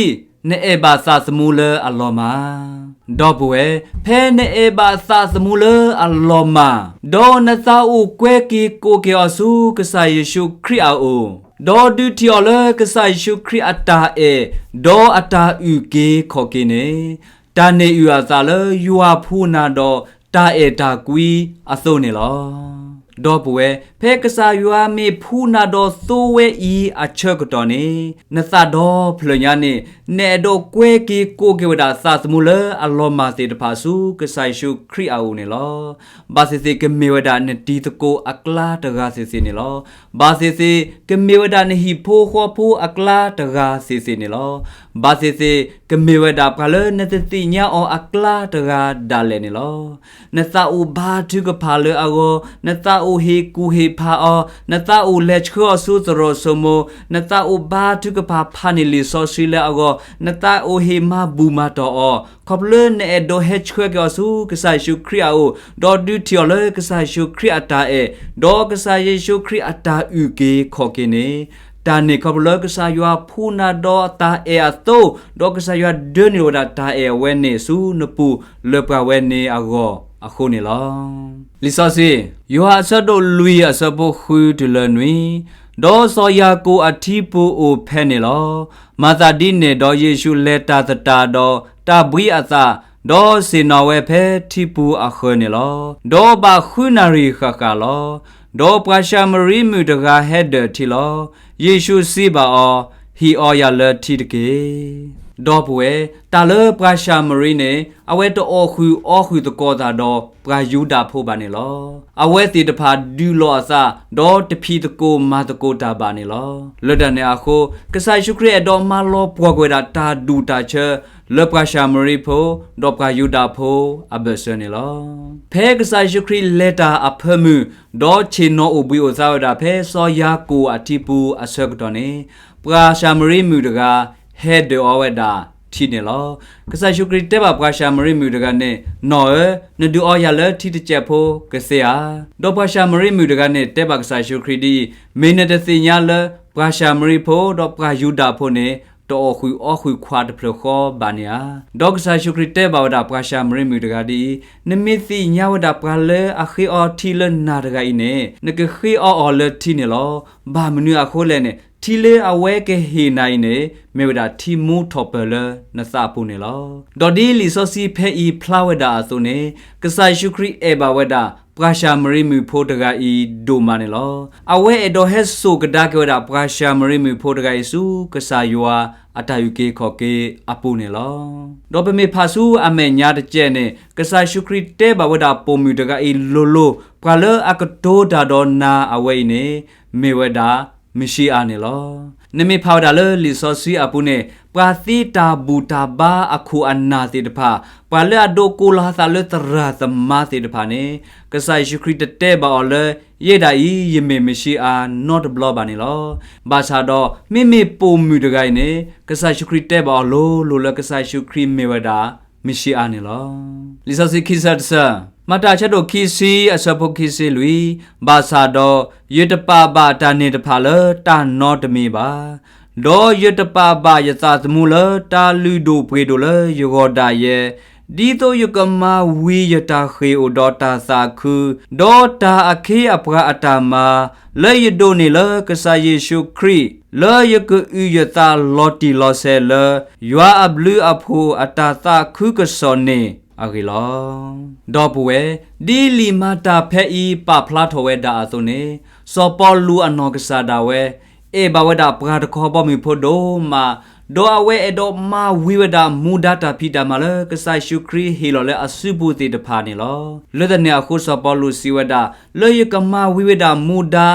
နအဲၣ်ဘၣ်သးသမူလၢအလီၤမၢ်. ဒီပုၢ်ဝဲၢ်, ဖဲနအဲၣ်ဘၣ်သးသမူလၢအလီၤမၢ်, ဒီးနသးအိၣ်ကွဲက့ၤကိးက့ၤအီၤဆူကစၢ်ယ့ၣ်ၡူးခရံာ်အအိၣ်, ဒီးဒုးထံၣ်အီၤလၢကစၢ်ယ့ၣ်ၡူးခရံာ်အတၢ်အဲၣ်, ဒီးအတၢ်အုၣ်က့ၤခီၣ်က့ၤန့ၣ်, တၢ်န့ၣ်အုၣ်အသးလၢယွၤဖှူနၤဒီးတၢ်အဲၣ်တၢ်ကွံအသိးန့ၣ်လီၤ. ဒီပုၢ်ဝဲၢ်, ဖဲကစၢ်ယွၤမ့ၢ်ဖှူနၤဒီးသိဝဲအံၤအဆၢကတီၢ်န့ၣ်, နသးဒီဖျၢၣ်ညါန့ၣ်, နအဲၣ်ဒိးကွဲက့ၤကိးက့ၤဝဲဒၣ်သးသမူလၢအလီၤမၢ်သ့ၣ်တဖၣ်ဆူကစၢ်ယ့ၣ်ၡူးခရံာ်အအိၣ်န့ၣ်လီၤ. ဘၣ်သ့ၣ်သ့ၣ်ကမ့ၢ်ဝဲဒၣ်နတံၤသကိးအကျါတဂၤသ့ၣ်သ့ၣ်န့ၣ်လီၤ. ဘၣ်သ့ၣ်သ့ၣ် ကမ့ၢ်ဝဲဒၣ်နဟံၣ်ဖိဃီဖိအကျါတဂၤသ့ၣ်သ့ၣ်န့ၣ်လီၤ. ဘၣ်သ့ၣ်သ့ၣ် ကမ့ၢ်ဝဲဒၣ်ပှၤလၢနတသ့ၣ်ညါအီၤအကျါတဂၤဒၣ်လဲာ်န့ၣ်လီၤ. နသးအိၣ်ဘါထုကဖၣ်လၢအဂီၢ်, နသးအိၣ်ဟ့ၣ်ကူၣ်ဟ့ၣ်ဖးအီၤ, နသးအိၣ်လဲၤဆှၢအီၤဆူသရိာ်စိမိၤ, နသးအိၣ်ဘါထုကဖၣ်ဖးန့ၢ်လံာ်စီဆှံလၢအဂီၢ်, နသးအိၣ်ဟ့ၣ်မၤဘူၣ်မၤတီၢ်အီၤ, ခီဖျိလၢနအဲၣ်ဒိးဟဲဆှၢက့ၤအီၤဆူကစၢ်ယ့ၣ်ၡူးခရံာ်အအိၣ်, ဒီးဒုးထံၣ်အီၤလၢကစၢ်ယ့ၣ်ၡူးခရံာ်အတၢ်အဲၣ်, ဒီးကစၢ်ယ့ၣ်ၡူးခရံာ်အတၢ်အုၣ်က့ၤခီၣ်က့ၤန့ၣ်, တၢ်န့ၣ်ခီဖျိလၢကစၢ်ယွၤဖှူနၤဒီးတၢ်အဲၣ်အသိး, ဒီးကစၢ်ယွၤဒၢနုာ်လီၤဝဲဒၣ်တၢ်အဲၣ်အဝဲန့ၣ်ဆူနပူၤလၢပှၤဝဲန့ၣ်အဂီၢ်အဃိန့ၣ်လီၤ. လံာ်စီဆှံ, ယိၤဟၣ်အဆၢဒိၣ်လွံၢ်အဆၢဖိဃုတုၤလၢနွံ, ဒီးစီၤယၤကိာ်အထံပူၤအိၣ်ဖဲန့ၣ်လီၤ. မၤသးဒ်န့ၣ်ဒီးယ့ၣ်ၡူးလဲၤတၢ်သတးဒီးတၢ်ဘှံးအသး, ဒီးဆ့ၣ်နီၤဝဲဖဲထံပူၤအဃၢၤန့ၣ်လီၤ. ဒီးဘၣ်ဃုနၣ်ရံၣ်ဃၣ်ဃၣ်လီၤ. ဒီးပှၤၡၤမရံမုၣ်တဂၤဟဲဒၢၣ်ထံလီၤ. ယ့ၣ်ၡူးစံးဘၣ်အီၤ, ဟ့ၣ်အီယၤလၢထံတက့ၢ်. ဒီပုၢ်ဝဲၢ်, တၢ်လၢပှၤၡၤမရံန့ၣ် အဝဲတအီၣ်ဃုာ်အီဃုာ်သကိးသးဒီးပှၤယူဒၤဖိဘၣ်န့ၣ်လီၤ. အဝဲသ့ၣ်တဖၣ်ဒုးလိာ်အသး, ဒီးတဖံးသကိးမၤသကိးတၢ်ဘၣ်န့ၣ်လီၤ. လၢတၢ်န့ၣ်အဃိ, ကစၢ်ယ့ၣ်ၡူးခရံာ်အဲၣ်ဒိးမၤလီၤပှီၢ်ကွံာ်ဝဲဒၣ်တၢ်ဒူၣ်တၢ်ဆၢ လၢပှၤၡၤမရံဖိ ဒီးပှၤယူဒၤဖိအဘၢၣ်စၢၤန့ၣ်လီၤ. ဖဲကစၢ်ယ့ၣ်ၡူးခရံာ်လဲၤတၢ်အဖၢမုၢ်, ဒီးဆ့ၣ်နီၤအိၣ်ဘှံးအိၣ်သါဝဲဒၣ်ဖဲစီၤယၤကိာ်အထံပူၤအဆၢကတီၢ်န့ၣ်, ပှၤၡၤမရံမုၣ်တဂၤ ဟဲဒၢၣ်အီဝဲဒၣ်ထံန့ၣ်လီၤ. ကစၢ်ယ့ၣ်ၡူးခရံာ်တဲဘၣ်ပှၤၡၤမရံမုၣ်တဂၤန့ၣ်, နီၢ်ဧၢ, နဒုးအီယၤလၢထံတစဲးဖိကသ့ဧါ. ဒီးပှၤၡၤမရံမုၣ်တဂၤန့ၣ်တဲဘၣ်ကစၢ်ယ့ၣ်ၡူးခရံာ်ဒ်အံၤ, မ့ၢ်နတသ့ၣ်ညါလၢပှၤၡၤမရံဖိဒီးပှၤယူဒၤဖိန့ၣ် တအီၣ်ဃုာ်အီဃုာ်ခွါတဖျၢၣ်ဃီဘၣ်န့ၣ်ဧါ. ဒီးကစၢ်ယ့ၣ်ၡူးခရံာ်တဲဘၣ်ဝဲဒၣ်ပှၤၡၤမရံမုၣ်တဂၤဒ်အံၤ, နမ့ၢ်သ့ၣ်ညါဝဲဒၣ်ပှၤလၢအဃ့အီထံလၢနၤတဂၤအံၤန့ၣ်, နကဃ့အီအီၤလၢထံန့ၣ်လီၤ. ဘၣ်မနုၤအဃိလဲၣ်န့ၣ်, ထံလၢအဝဲကဟ့ၣ်နၤအံၤန့ၣ် မ့ၢ်ဝဲဒၣ်ထံမူထီၣ်ပၢၢ်လၢနသးအပူၤန့ၣ်လီၤ. ဒီးဒ်လံာ်စီဆှံဖဲအံၤဖျါဝဲဒၣ်အသိးန့ၣ်, ကစၢ်ယ့ၣ်ၡူးခရံာ်အဲၣ်ဘၣ်ဝဲဒၣ်ပှၤၡၤမရံမုၣ်ဖိတဂၤအံၤဒိၣ်မးန့ၣ်လီၤ. အဝဲအဲၣ်ဒိးဟဲစိာ်ကဒါက့ၤဝဲဒၣ်ပှၤၡၤမရံမုၣ်ဖိတဂၤအံၤဆူကစၢ်ယွၤအတၢ်အုၣ်က့ၤခီၣ်က့ၤအပူၤန့ၣ်လီၤ. ဒီးပမ့ၢ်ဖးဆူအမဲာ်ညါတကဲန့ၣ်, ကစၢ်ယ့ၣ်ၡူးခရံာ်တဲဘၣ်ဝဲဒၣ်ပိာ်မုၣ်တဂၤအံၤလိၤလိၤ, ပှၤလၢအကတိၤတၢ်ဒီးနၤအဝဲအံၤန့ၣ်, မ့ၢ်ဝဲဒၣ်မ့ၣ်ၡံအၤန့ၣ်လီၤ. နမ့ၢ်ဖးဝဲဒၣ်လၢလံာ်စီဆှံအပူၤန့ၣ်, ပှၤသ့တၢ်ဘူၣ်တၢ်ဘါအခိၣ်အနၢ်သ့ၣ်တဖၣ်, ပှၤလၢအဒိးကိးလီၤအသးလၢသရၣ်သမါသ့ၣ်တဖၣ်န့ၣ်, ကစၢ်ယ့ၣ်ၡူးခရံာ်တတဲဘၣ်အီၤလၢ ယဲဒၣ်အံၤ ယမ့ၢ်မ့ၣ်ၡံအၤနီတဘျီဘၣ်န့ၣ်လီၤ. ဘၣ်ဆၣ်ဒီး မ့မ့ၢ်ပိာ်မုၣ်တဂၤအံၤန့ၣ်, ကစၢ်ယ့ၣ်ၡူးခရံာ်တဲဘၣ်အီၤလိၤလိၤလၢကစၢ်ယ့ၣ်ၡူးခရံာ်မ့ၢ်ဝဲဒၣ်မ့ၣ်ၡံအၤန့ၣ်လီၤ. လံာ်စီဆှံခံဆၢတဆၢ, မၤတၢ်ဆၢဒိၣ်ခံဆံအဆၢဖိခံဆံလွံၢ်, ဘၣ်ဆၣ်ဒီး ယတပာ်ဘၣ်တၢ်န့ၣ်တဖၣ်လၢတၢ်နီတမံၤဘၣ်. ဒီးယတပာ်ဘၣ်ယသးသမူလၢတၢ်လုၢ်ဒိၣ်ပှ့ၤဒိၣ်လၢယဂီၢ်ဒၣ်ယဲ, ဒ်သိးယကမၤဝံၤယတၢ်ဃ့ၢ်အိၣ်ဒီးတၢ်သးခု, ဒီးတၢ်အခ့အပှၤအတၢ်မၤ, လၢယဒိးန့ၢ်လၢကစၢ်ယ့ၣ်ၡူးခရံာ်, လၢယကအုၣ်ယသးလီၤတံၢ်လီၤဆဲးလၢ ယွၤအဘျုးအဖှိၣ်အတၢ်သးခုကစီၣ်န့ၣ်အဂ့ၢ်လီၤ. ဒီပုၢ်ဝဲၢ်, ဒ်လံာ်မၤတၢ်ဖဲအံၤပာ်ဖျါထီၣ်ဝဲဒၣ်အသိးန့ၣ်, စီၤပီလူးအနီၢ်ကစၢ်ဒၣ်ဝဲ အဲၣ်ဘၣ်ဝဲဒၣ်ပှၤတခီဘီမုၢ်ဖိဒိၣ်မး, ဒီးအဝဲအဲၣ်ဒိးမၤဝံၤဝဲဒၣ်မူဒါတၢ်ဖံးတၢ်မၤလၢကစၢ်ယ့ၣ်ၡူးခရံာ်ဟ့ၣ်လီၤလၢအစုပူၤသ့ၣ်တဖၣ်န့ၣ်လီၤ. လၢတၢ်န့ၣ်အဃိစီၤပီလူးစံးဝဲဒၣ်, လၢယကမၤဝံၤဝဲဒၣ်မူဒါ,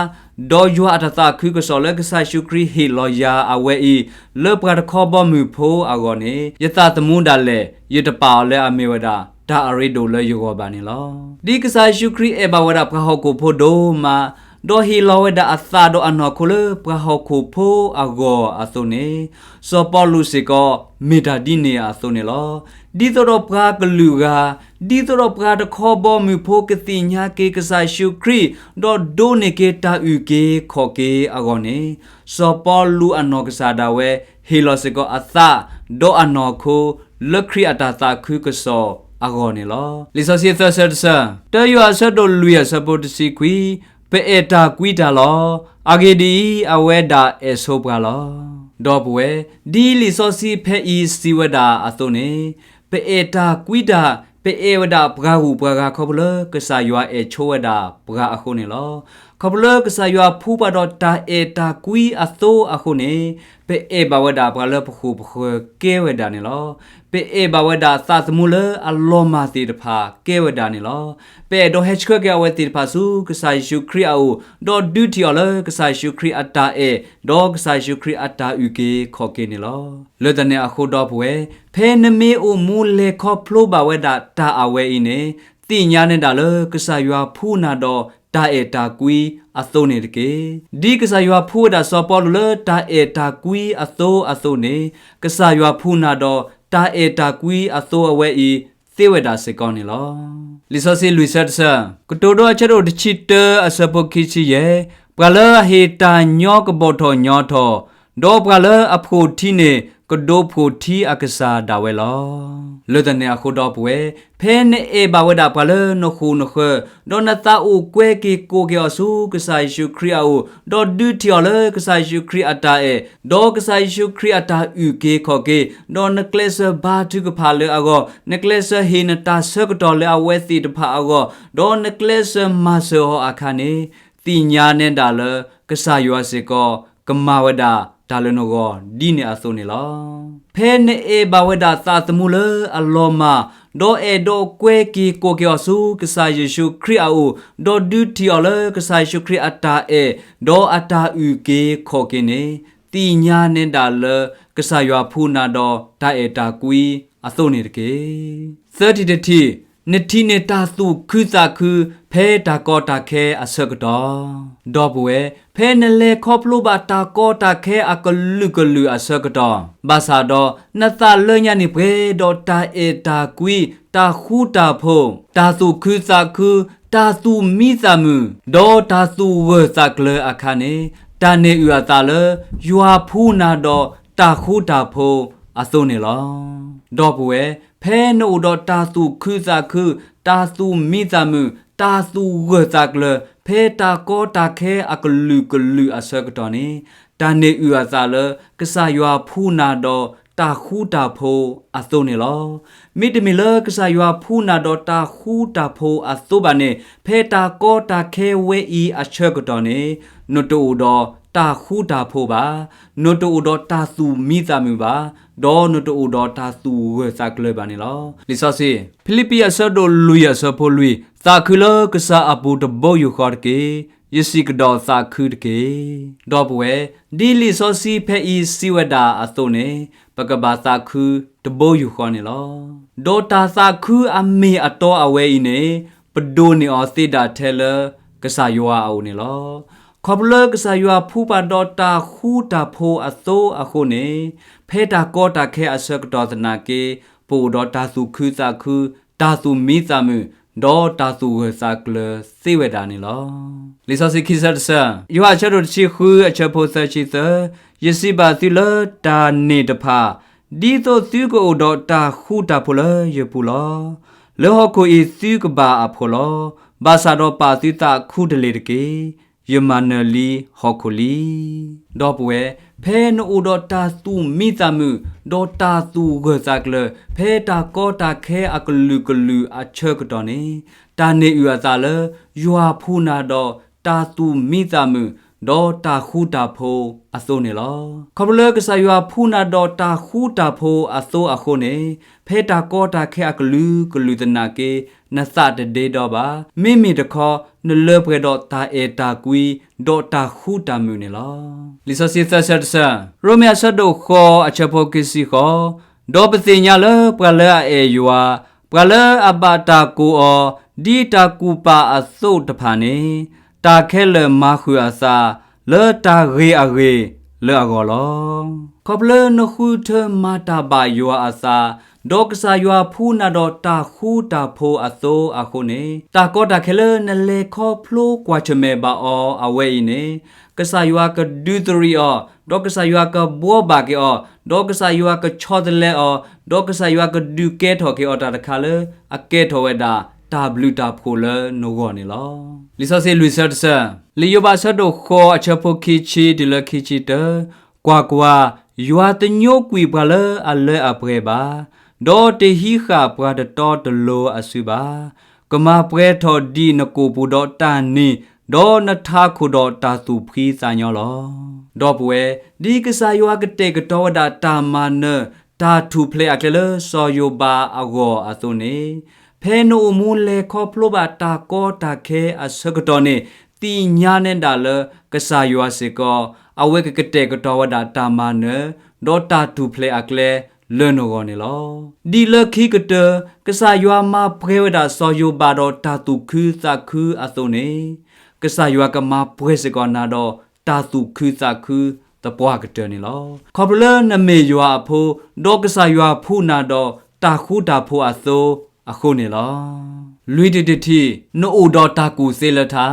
ဒီးယွၤအတၢ်သးခုကစီၣ်လၢကစၢ်ယ့ၣ်ၡူးခရံာ်ဟ့ၣ်လီၤယၤအဝဲအံၤ, လၢပှၤတခီဘီမုၢ်ဖိအဂီၢ်န့ၣ်, ယသးသမူဒၣ်လဲာ် ယတပာ်အီၤလၢအမ့ၢ်ဝဲဒၣ် တၢ်အရ့ဒိၣ်လၢယဂီၢ်ဘၣ်န့ၣ်လီၤ. ဒ်ကစၢ်ယ့ၣ်ၡူးခရံာ်အဲၣ်ဘၣ်ဝဲဒၣ်ပှၤဟီၣ်ခိၣ်ဖိဒိၣ်မး, ဒီးဟ့ၣ်လီၤဝဲဒၣ်အသးဒီးအနီၢ်ခိလၢပှၤဟီၣ်ခိၣ်ဖိအဂီၢ်အသိးန့ၣ်, စီၤပီလူးစ့ၢ်ကီး မ့ၢ်တၢ်ဒ်န့ၣ်အသိးန့ၣ်လီၤ. ဒ်သိးဒီးပှၤကလုာ်ဂၤ, ဒ်သိးဒီးပှၤတခီဘီမုၢ်ဖိကသ့ၣ်ညါက့ၤကစၢ်ယ့ၣ်ၡူးခရံာ်, ဒီးဒိးန့ၢ်က့ၤတၢ်အုၣ်က့ၤခီၣ်က့ၤအဂီၢ်န့ၣ်, စီၤပီလူးအနီၢ်ကစၢ်ဒၣ်ဝဲ ဟ့ၣ်လီၤစ့ၢ်ကီးအသး, ဒီးအနီၢ်ခိ, လၢခရံာ်အတၢ်သးခုကစီၣ်အဂီၢ်န့ၣ်လီၤ. လံာ်စီဆှံသၢဆၢတဆၢ, တၢယိၤဟၣ်အဆၢဒိၣ်လွံၢ်အဆၢဖိတဆံခွံ, ပအဲၣ်တၢ်ကွံတၢ်လီၤ. အဂ့ၢ်ဒ်အံၤ, အဝဲဒၣ်အဲၣ်ဆိပှၤလီၤ. ဒီပုၢ်ဝဲၢ်, ဒ်လံာ်စီဆှံဖဲအံၤစံးဝဲဒၣ်အသိးန့ၣ်, ပအဲၣ်တၢ်ကွံတၢ်, ပအဲၣ်ဝဲဒၣ်ပှၤဂုၤပှၤဂၤခီဖျိလၢကစၢ်ယွၤအဲၣ်ဆိဝဲဒၣ်ပှၤအဃိန့ၣ်လီၤ. ခီဖျိလၢကစၢ်ယွၤဖှူပှၤဒီးတၢ်အဲၣ်တၢ်ကွံအသိအဃိန့ၣ်, ပအဲၣ်ဘၣ်ဝဲဒၣ်ပှၤလၢပဃိၣ်ပဃၢၤကဲဝဲဒၣ်န့ၣ်လီၤ. ပအဲၣ်ဘၣ်ဝဲဒၣ်သးသမူလၢအလီၤမၢ်သ့ၣ်တဖၣ်ကဲဝဲဒၣ်န့ၣ်လီၤ. ပအဲၣ်ဒိးဟဲဆှၢက့ၤအဝဲသ့ၣ်တဖၣ်ဆူကစၢ်ယ့ၣ်ၡူးခရံာ်အအိၣ်, ဒီးဒုးထံၣ်အီၤလၢကစၢ်ယ့ၣ်ၡူးခရံာ်အတၢ်အဲၣ်, ဒီးကစၢ်ယ့ၣ်ၡူးခရံာ်အတၢ်အုၣ်က့ၤခီၣ်က့ၤန့ၣ်လီၤ. လၢတၢ်န့ၣ်အဃိဒီပုၢ်ဝဲၢ်, ဖဲနမ့ၢ်အိၣ်မူလဲၤခီဖျိဘၣ်ဝဲဒၣ်တၢ်အဝဲအံၤန့ၣ်, သ့ၣ်ညါနဲဒၣ်လၢကစၢ်ယွၤဖှူနၤဒီးတၢ်အဲၣ်တၢ်ကွံအသိန့ၣ်တက့ၢ်. ဒ်ကစၢ်ယွၤဖှူဝဲဒၣ်စီၤပီလူးလၢတၢ်အဲၣ်တၢ်ကွံအသိအသိးန့ၣ်, ကစၢ်ယွၤဖှူနၤဒီးတၢ်အဲၣ်တၢ်ကွံအသိအဝဲအံၤသ့ဝဲဒၣ်စ့ၢ်ကီးန့ၣ်လီၤ. လံာ်စီဆှံလွံၢ်ဆၢတဆၢ, ကတိၤဒိအဆၢဒိၣ်တဆံတၢအဆၢဖိခံဆံယဲၢ်, ပှၤလၢအဟ့ၣ်တၢ်ညီကဘီၣ်ထီၣ်ညီထီၣ်, ဒီးပှၤလၢအဖှိၣ်ထံန့ၣ် ကဒိးဖှိၣ်ထံအကစၢ်ဒၣ်ဝဲလီၤ. လၢတၢ်န့ၣ်အဃိဒီပုၢ်ဝဲၢ်, ဖဲနအဲၣ်ဘၣ်ဝဲဒၣ်ပှၤလၢနဃိၣ်နဃၢၤ, ဒီးနသးအိၣ်ကွဲက့ၤကိးက့ၤအီၤဆူကစၢ်ယ့ၣ်ၡူးခရံာ်အအိၣ်, ဒီးဒုးထံၣ်အီၤလၢကစၢ်ယ့ၣ်ၡူးခရံာ်အတၢ်အဲၣ်, ဒီးကစၢ်ယ့ၣ်ၡူးခရံာ်အတၢ်အုၣ်က့ၤခီၣ်က့ၤ, ဒီးနကျဲးစၢးဘါထုကဖၣ်လၢအဂီၢ်, နကျဲးစၢးဟ့ၣ်နတၢ်ဆၢကတီၢ်လၢအဝဲသ့ၣ်တဖၣ်အဂီၢ်, ဒီးနကျဲးစၢးမၤစၢၤအီၤအခါန့ၣ်, သ့ၣ်ညါနဲဒၣ်လၢကစၢ်ယွၤစ့ၢ်ကီး ကမၤဝဲဒၣ်တၢ်လၢနဂီၢ်ဒ်န့ၣ်အသိးန့ၣ်လီၤ. ဖဲနအဲၣ်ဘၣ်ဝဲဒၣ်သးသမူလၢအလီၤမၢ်, ဒီးအဲၣ်ဒိးကွဲက့ၤကိးက့ၤအီၤဆူကစၢ်ယ့ၣ်ၡူးခရံာ်အအိၣ်, ဒီးဒုးထံၣ်အီၤလၢကစၢ်ယ့ၣ်ၡူးခရံာ်အတၢ်အဲၣ်, ဒီးအတၢ်အုၣ်က့ၤခီၣ်က့ၤန့ၣ်, သ့ၣ်ညါနဲဒၣ်လၢကစၢ်ယွၤဖှူနၤဒီးတၢ်အဲၣ်တၢ်ကွံအသိးန့ၣ်တက့ၢ်. သၢထံၣ်တထံၣ်, နထံၣ်န့ၢ်တၢ်သူၣ်ခုသးခုဖဲတၢ်ကီတၢ်ခဲအဆၢကတီၢ်. ဒီပုၢ်ဝဲၢ်, ဖဲနလဲၤခီဖျိဘၣ်တၢ်ကီတၢ်ခဲအကလုာ်ကလုာ်အဆၢကတီၢ်, ဘၣ်ဆၣ်ဒီးနသးလၢညါန့ၣ်ပှဲၤဒီးတၢ်အဲၣ်တၢ်ကွံ, တၢ်ဃူတၢ်ဖိး, တၢ်သူၣ်ခုသးခု, တၢ်သူၣ်မံသးမုာ်, ဒီးတၢ်သူၣ်ဂၢၢ်သးကျၢၤအခါန့ၣ်, တၢ်န့ၢ်အုၣ်အသးလၢ ယွၤဖှူနၤဒီးတၢ်ဃူတၢ်ဖိးအသိးန့ၣ်လီၤ. ဒီပုၢ်ဝဲၢ်, ဖဲနအိၣ်ဒီးတၢ်သူၣ်ခုသးခု, တၢ်သူၣ်မံသးမုာ်, တၢ်သူၣ်ဂၢၢ်သးကျၢၤ, ဖဲတၢ်ကီတၢ်ခဲအကလုာ်ကလုာ်အဆၢကတီၢ်န့ၣ်, တၢ်န့ၢ်အုၣ်အသးလၢ ကစၢ်ယွၤဖှူနၤဒီးတၢ်ဃူတၢ်ဖိးအသိးန့ၣ်လီၤ. မ့တမ့ၢ်လၢကစၢ်ယွၤဖှူနၤဒီးတၢ်ဃူတၢ်ဖိးအသိးဘၣ်န့ၣ်, ဖဲတၢ်ကီတၢ်ခဲဝဲအံၤအဆၢကတီၢ်န့ၣ်, နတအိၣ်ဒီးတၢ်ဃူတၢ်ဖိးဘၣ်, နတအိၣ်ဒီးတၢ်သူၣ်မံသးမုာ်ဘၣ်, ဒီးနတအိၣ်ဒီးတၢ်သူၣ်ဂၢၢ်သးကျၢၤဘၣ်န့ၣ်လီၤ. လံာ်စီဆှံ, ဖံလံးပံးအဆၢဒိၣ်လွံၢ်အဆၢဖိလွံၢ်, သးခုလၢကစၢ်အပူၤတဘိယူၢ်ဃီတက့ၢ်. ယစံးကဒီးသးခုတက့ၢ်. ဒီပုၢ်ဝဲၢ်, ဒ်လံာ်စီဆှံဖဲအံၤစံးဝဲဒၣ်အသိးန့ၣ်, ပကဘၣ်သးခုတဘိယူၢ်ဃီန့ၣ်လီၤ. ဒီးတၢ်သးခုအမ့ၢ်အတီအဝဲအံၤန့ၣ်, ပဒိးန့ၢ်အီၤသ့ဒၣ်ထဲလၢကစၢ်ယွၤအအိၣ်န့ၣ်လီၤ. ခီဖျိလၢကစၢ်ယွၤဖှူပှၤဒီးတၢ်ဃူတၢ်ဖိးအသိးအဃိန့ၣ်, ဖဲတၢ်ကီတၢ်ခဲအဆၢကတီၢ်သနာ်က့, ပအိၣ်ဒီးတၢ်သူၣ်ခုသးခု, တၢ်သူၣ်မံသးမုာ်, ဒီးတၢ်သူၣ်ဂၢၢ်သးကျၢၤသ့ဝဲဒၣ်န့ၣ်လီၤ. လံာ်စီဆှံခံဆၢတဆၢ, ယိၤဟၣ်အဆၢဒိၣ်တဆံဃုအဆၢဖိသၢဆံသၢ, ယစံးဘၣ်သုလၢတၢ်န့ၣ်တဖၣ်, ဒ်သိးသုကအိၣ်ဒီးတၢ်ဃူတၢ်ဖိးလၢယပူၤလီၤ. လၢဟီၣ်ခိၣ်အံၤသုကဘၣ်အဖိးလီၤ. ဘၣ်ဆၣ်ဒီးပာ်သုသးခူတလ့ၢ်တက့ၢ်. ယမၤနၢၤလံဟီၣ်ခိၣ်လံ. ဒီပုၢ်ဝဲၢ်, ဖဲနအိၣ်ဒီးတၢ်သူၣ်မံသးမုာ်, ဒီးတၢ်သူၣ်ဂၢၢ်သးကျၢၤ, ဖဲတၢ်ကီတၢ်ခဲအကလုာ်ကလုာ်အဆၢကတီၢ်န့ၣ်, တၢ်န့ၢ်အုၣ်အသးလၢ ယွၤဖှူနၤဒီးတၢ်သူၣ်မံသးမုာ်, ဒီးတၢ်ဃူတၢ်ဖိးအသိးန့ၣ်လီၤ. ခီဖျိလၢကစၢ်ယွၤဖှူနၤဒီးတၢ်ဃူတၢ်ဖိးအသိးအဃိန့ၣ်, ဖဲတၢ်ကီတၢ်ခဲအကလုာ်ကလုာ်သနာ်က့, နသးတဒ့ဒီဘၣ်. မ့မ့ၢ်တခီ, နလၢပှဲၤဒီးတၢ်အဲၣ်တၢ်ကွံ, ဒီးတၢ်ဃူတၢ်မုာ်န့ၣ်လီၤ. လံာ်စီဆှံသၢဆၢတဆၢ, ရိမ့ၤအဆၢဒိၣ်ဃိးအဆၢဖိခံဆံဃိး, ဒီးပသ့ၣ်ညါလၢပှၤလၢအအဲၣ်ယွၤ, ပှၤလၢအဘၣ်တၢ်ကိးအီၤ, ဒ်တၢ်ကူၣ်ပာ်အသိးတဖၣ်န့ၣ်, တၢ်ခဲလၢာ်မၤဃုာ်အသး လၢတၢ်ဂ့ၤအဂ့ၢ်လၢအဂီၢ်လီၤ. ခီဖျိလၢနဃုထၢမၤတၢ်ဘၣ်ယွၤအသး, ဒီးကစၢ်ယွၤဖှူနၤဒီးတၢ်ဃူတၢ်ဖိးအသိအဃိန့ၣ်, တၢ်ကီတၢ်ခဲလၢနလဲၤခီဖျိကွၢ်ဆၢၣ်မဲာ်ဘၣ်အီၤအဝဲအံၤန့ၣ်, ကစၢ်ယွၤကဒုးသရံးအီၤ, ဒီးကစၢ်ယွၤကဘှီဘၣ်က့ၤအီၤ, ဒီးကစၢ်ယွၤကဆီတလဲအီၤ, ဒီးကစၢ်ယွၤကဒုးကဲထီၣ်က့ၤအီၤတၢ်တခါလၢ အကဲထီၣ်ဝဲဒၣ်တၢ်ဘျုးတၢ်ဖှိၣ်လၢနဂီၢ်န့ၣ်လီၤ. လံာ်စီဆှံလွံၢ်ဆၢတဆၢ, လံာ်ယိၤဘးအဆၢဒိၣ်ဃိးအဆၢဖိခံဆံတုၤလၢခံဆံတၢ, ကွၢ်ကွၢ်, ယွၤတညိကွံာ်ပှၤလၢအလၢအပှဲၤဘၣ်, ဒီးတဟံးဃာ်ပှၤတတီတလိၤအစုဘၣ်. ကမၤပှဲၤထီၣ်ဒံးနကိာ်ပူၤဒီးတၢ်နံၤ, ဒီးနထးခိၣ်ဒီးတၢ်သူၣ်ဖှံသးညီလီၤ. ဒီပုၢ်ဝဲၢ်, ဒ်ကစၢ်ယွၤကတဲာ်ကတီၤဝဲဒၣ်တၢ်မၤနၢၤ တၢ်ထူၣ်ဖျဲးအကျဲလၢစီၤယိၤဘးအဂီၢ်အသိးန့ၣ်, ဖဲနအိၣ်မူလဲၤခီဖျိဘၣ်တၢ်ကီတၢ်ခဲအဆၢကတီၢ်န့ၣ်, သ့ၣ်ညါနဲဒၣ်လၢကစၢ်ယွၤစ့ၢ်ကီး အဝဲကကတဲာ်ကတီၤဝဲဒၣ်တၢ်မၤနၢၤ ဒီးတၢ်ထူၣ်ဖျဲးအကျဲလၢနဂီၢ်န့ၣ်လီၤ. ဒ်လၢခံကတၢၢ် ကစၢ်ယွၤမၤပှဲၤဝဲဒၣ်စီၤယိၤဘးဒီးတၢ်သူၣ်ခုသးခုအသိးန့ၣ်, ကစၢ်ယွၤကမၤပှဲၤစ့ၢ်ကီးနၤဒီး တၢ်သူၣ်ခုသးခုသပှၢ်ကတၢၢ်န့ၣ်လီၤ. ခီဖျိလၢနမ့ၢ်ယွၤအဖိ, ဒီးကစၢ်ယွၤဖှူနၤဒီးတၢ်ဃူတၢ်ဖိးအသိအဃိန့ၣ်လီၤ. လွံၢ်တထံၣ်တထံၣ်, နအိၣ်ဒီးတၢ်ကူၣ်သ့လၢထါ.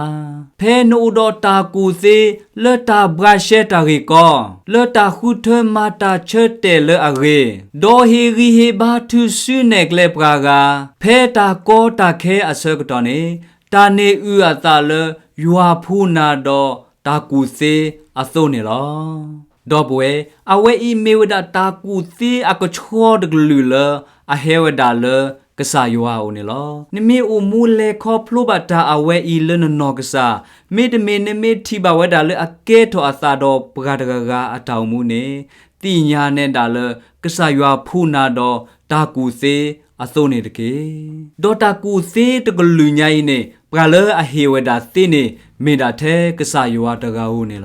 ဖဲနအိၣ်ဒီးတၢ်ကူၣ်သ့လၢတၢ်ဘှါရှဲတၢ်ဂ့ၢ်ကီ, လၢတၢ်ဃုထၢမၤတၢ်ဆၢတဲာ်လၢအဂ့ၤ, ဒီးဟ့ၣ်ဂံၢ်ဟ့ၣ်ဘါထုးစုနဲၣ်ကျဲပှၤဂၤ, ဖဲတၢ်ကီတၢ်ခဲအဆၢကတီၢ်န့ၣ်, တၢ်န့ၣ်အုၣ်အသးလၢယွၤဖှူနၤဒီးတၢ်ကူၣ်သ့အသိးန့ၣ်လီၤ. ဒီပုၢ်ဝဲၢ်, အဝဲအံၤမ့ၢ်ဝဲဒၣ်တၢ်ကူၣ်သ့အကဆှီတကလုာ်လၢအဟဲဝဲဒၣ်လၢကစၢ်ယွၤအအိၣ်န့ၣ်လီၤ. နမ့ၢ်အိၣ်မူလဲၤခီဖျိဘၣ်တၢ်အဝဲအံၤလၢနနီၢ်ကစၢ်, မ့တမ့ၢ်နမ့ၢ်ထံၣ်ဘၣ်ဝဲဒၣ်လၢအကဲထီၣ်အသးဒီးပှၤတဂၤဂၤအတၢ်အိၣ်မူန့ၣ်, သ့ၣ်ညါနဲဒၣ်လၢကစၢ်ယွၤဖှူနၤဒီးတၢ်ကူၣ်သ့အသိးန့ၣ်တက့ၢ်. ဒီးတၢ်ကူၣ်သ့တကလုာ်ညါအံၤန့ၣ်, ပှၤလၢအဟ့ၣ်ဝဲဒၣ်သ့န့ၣ် မ့ၢ်ဒၣ်ထဲကစၢ်ယွၤတဂၤဧိၤန့ၣ်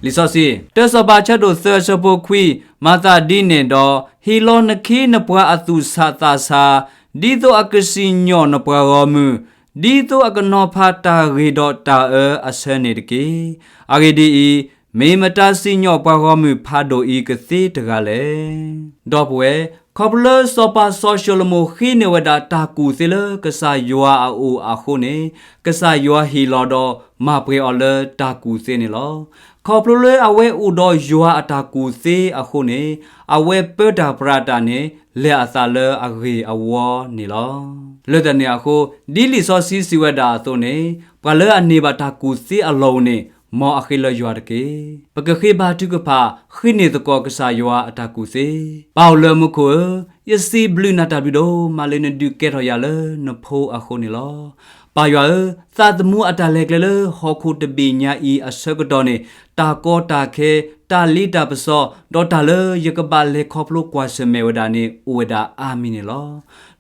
လီၤ. လံာ်စီဆှံ, တၢစီၤပၤဆၢဒိၣ်သၢဆၢဖိခွံ, မၤသးဒ်န့ၣ်ဒီး, ဟ့ၣ်လီၤနခ့နပှၤအသူၣ်ဆးသးဆး, ဒ်သိးအကစံၣ်ညီၣ်နပှၤဂီၢ်မုၢ်, ဒ်သိးအကနီၤဖးတၢ်ဂ့ၤဒီးတၢ်အၢအဆၢန့ၣ်တက့ၢ်. အဂ့ၢ်ဒ်အံၤ, မ့ၢ်မတၤစံၣ်ညီၣ်ပှၤဂီၢ်မုၢ်ဖးဒိၣ်အံၤကသ့တဂၤလဲၣ်. ဒီပုၢ်ဝဲၢ်, ခီဖျိလၢစီၤပၤစီၤၡလိၤမိၣ်ဃ့န့ၢ်ဝဲဒၣ်တၢ်ကူၣ်သ့လၢကစၢ်ယွၤအအိၣ်အဃိန့ၣ်, ကစၢ်ယွၤဟ့ၣ်လီၤဒီးမၤပှဲၤအီၤလၢတၢ်ကူၣ်သ့န့ၣ်လီၤ. ခီဖျိလၢအဝဲအိၣ်ဒီးယွၤအတၢ်ကူၣ်သ့အဃိန့ၣ်, အဝဲပၢတၢ်ပြးတၢ်န့ၣ် လဲၤအသးလၢအဂ့ၤအဝီန့ၣ်လီၤ. လၢတၢ်န့ၣ်အဃိ, ဒ်လံာ်စီဆှံစံးဝဲဒၣ်အသိးန့ၣ်, ပှၤလၢအန့ၢ်ဘၣ်တၢ်ကူၣ်သ့အလီၢ်အိၣ်န့ၣ်, မ်အဃ့လၢယွၤတက့ၢ်. ပကဃ့ဘါထုကဖၣ်ဃ့န့ၢ်သကိးကစၢ်ယွၤအတၢ်ကူၣ်သ့. ပၢ်အိၣ်လၢမူခိၣ်ဧၢ, ယစံးဘျုးနၤတၢ်ဘျုးဒိၣ်မးလၢနဒုးကဲထီၣ်ယၤလၢနဖိအဃိန့ၣ်လီၤ. ပၢ်ယွၤဧၢ, သးသမူအတၢ်လဲၤကျဲလၢဟီၣ်ခိၣ်တဘ့ၣ်ညါအံၤအဆၢကတီၢ်န့ၣ်, တၢ်ကီတၢ်ခဲ, တၢ်လ့တၢ်ပစီ, ဒီးတၢ်လၢယကဘၣ်လဲၤခီဖျိကွၢ်ဆၢၣ်မဲာ်ဝဲဒၣ်န့ၣ် အိၣ်ဝဲဒၣ်အါမံၤန့ၣ်လီၤ.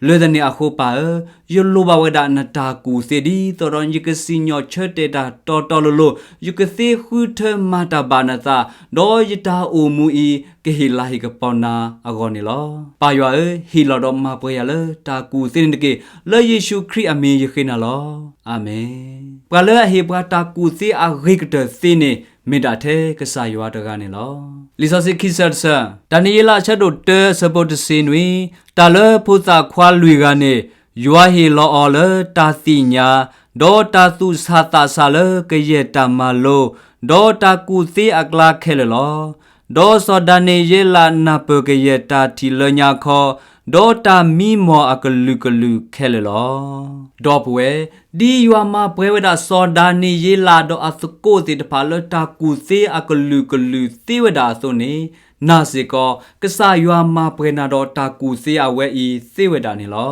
လၢတၢ်န့ၣ်အဃိပၢ်ဧၢ, ယလိၣ်ဘၣ်ဝဲဒၣ်နတၢ်ကူၣ်သ့ဒ်သိးဒီး ယကစံၣ်ညီၣ်ဆၢတဲာ်တၢ်တီတီလိၤလိၤ, ယကသ့ဃုထၢမၤတၢ်ဘၣ်နသး, ဒီးယတၢ်အိၣ်မူအံၤကဟ့ၣ်လၤဟ့ၣ်ကပီၤနၤအဂီၢ်န့ၣ်လီၤ. ပၢ်ယွၤဧၢ, ဟ့ၣ်လီၤဒီးမၤပှဲၤယၤလၢတၢ်ကူၣ်သ့န့ၣ်တက့ၢ်. လၢယ့ၣ်ၡူးခရံာ်အမံၤယဃ့နၤလီၤ. အၤမ့ၣ်. ပှၤလၢအဟ့ၣ်ပှၤတၢ်ကူၣ်သ့အဂ့ၤကတၢၢ်သ့န့ၣ် မ့ၢ်ဒၣ်ထဲကစၢ်ယွၤတဂၤန့ၣ်လီၤ. လံာ်စီဆှံခံဆၢတဆၢ, ဒၤနံးယ့လးအဆၢဒိၣ်တၢအဆၢဖိတဆံနွံ, တၢ်လၢဖိသၣ်ခွါလွံၢ်ဂၤန့ၣ်, ယွၤဟ့ၣ်လီၤအီၤလၢတၢ်သ့ၣ်ညါ, ဒီးတၢ်သူၣ်ဆးသးဆးလၢကယဲၢ်တၢ်မၤလိ, ဒီးတၢ်ကူၣ်သ့အကျါခဲလၢာ်လီၤ. ဒီးစီၤဒၤနံးယ့လးနၢ်ပၢၢ်ကယဲၢ်တၢ်ထံၣ်လၢညါခီ, ဒီးတၢ်မံမီၢ်အကလုာ်ကလုာ်ခဲလၢာ်လီၤ. ဒီပုၢ်ဝဲၢ်, ဒ်ယွၤမၤပှဲၤဝဲဒၣ်စီၤဒၤနံးယ့လးဒီးအသကိးသ့ၣ်တဖၣ်လၢတၢ်ကူၣ်သ့အကလုာ်ကလုာ်သ့ဝဲဒၣ်အသိးန့ၣ်, နာ်စ့ၢ်ကီး ကစၢ်ယွၤမၤပှဲၤနၤဒီးတၢ်ကူၣ်သ့အဝဲအံၤသ့ဝဲဒၣ်န့ၣ်လီၤ.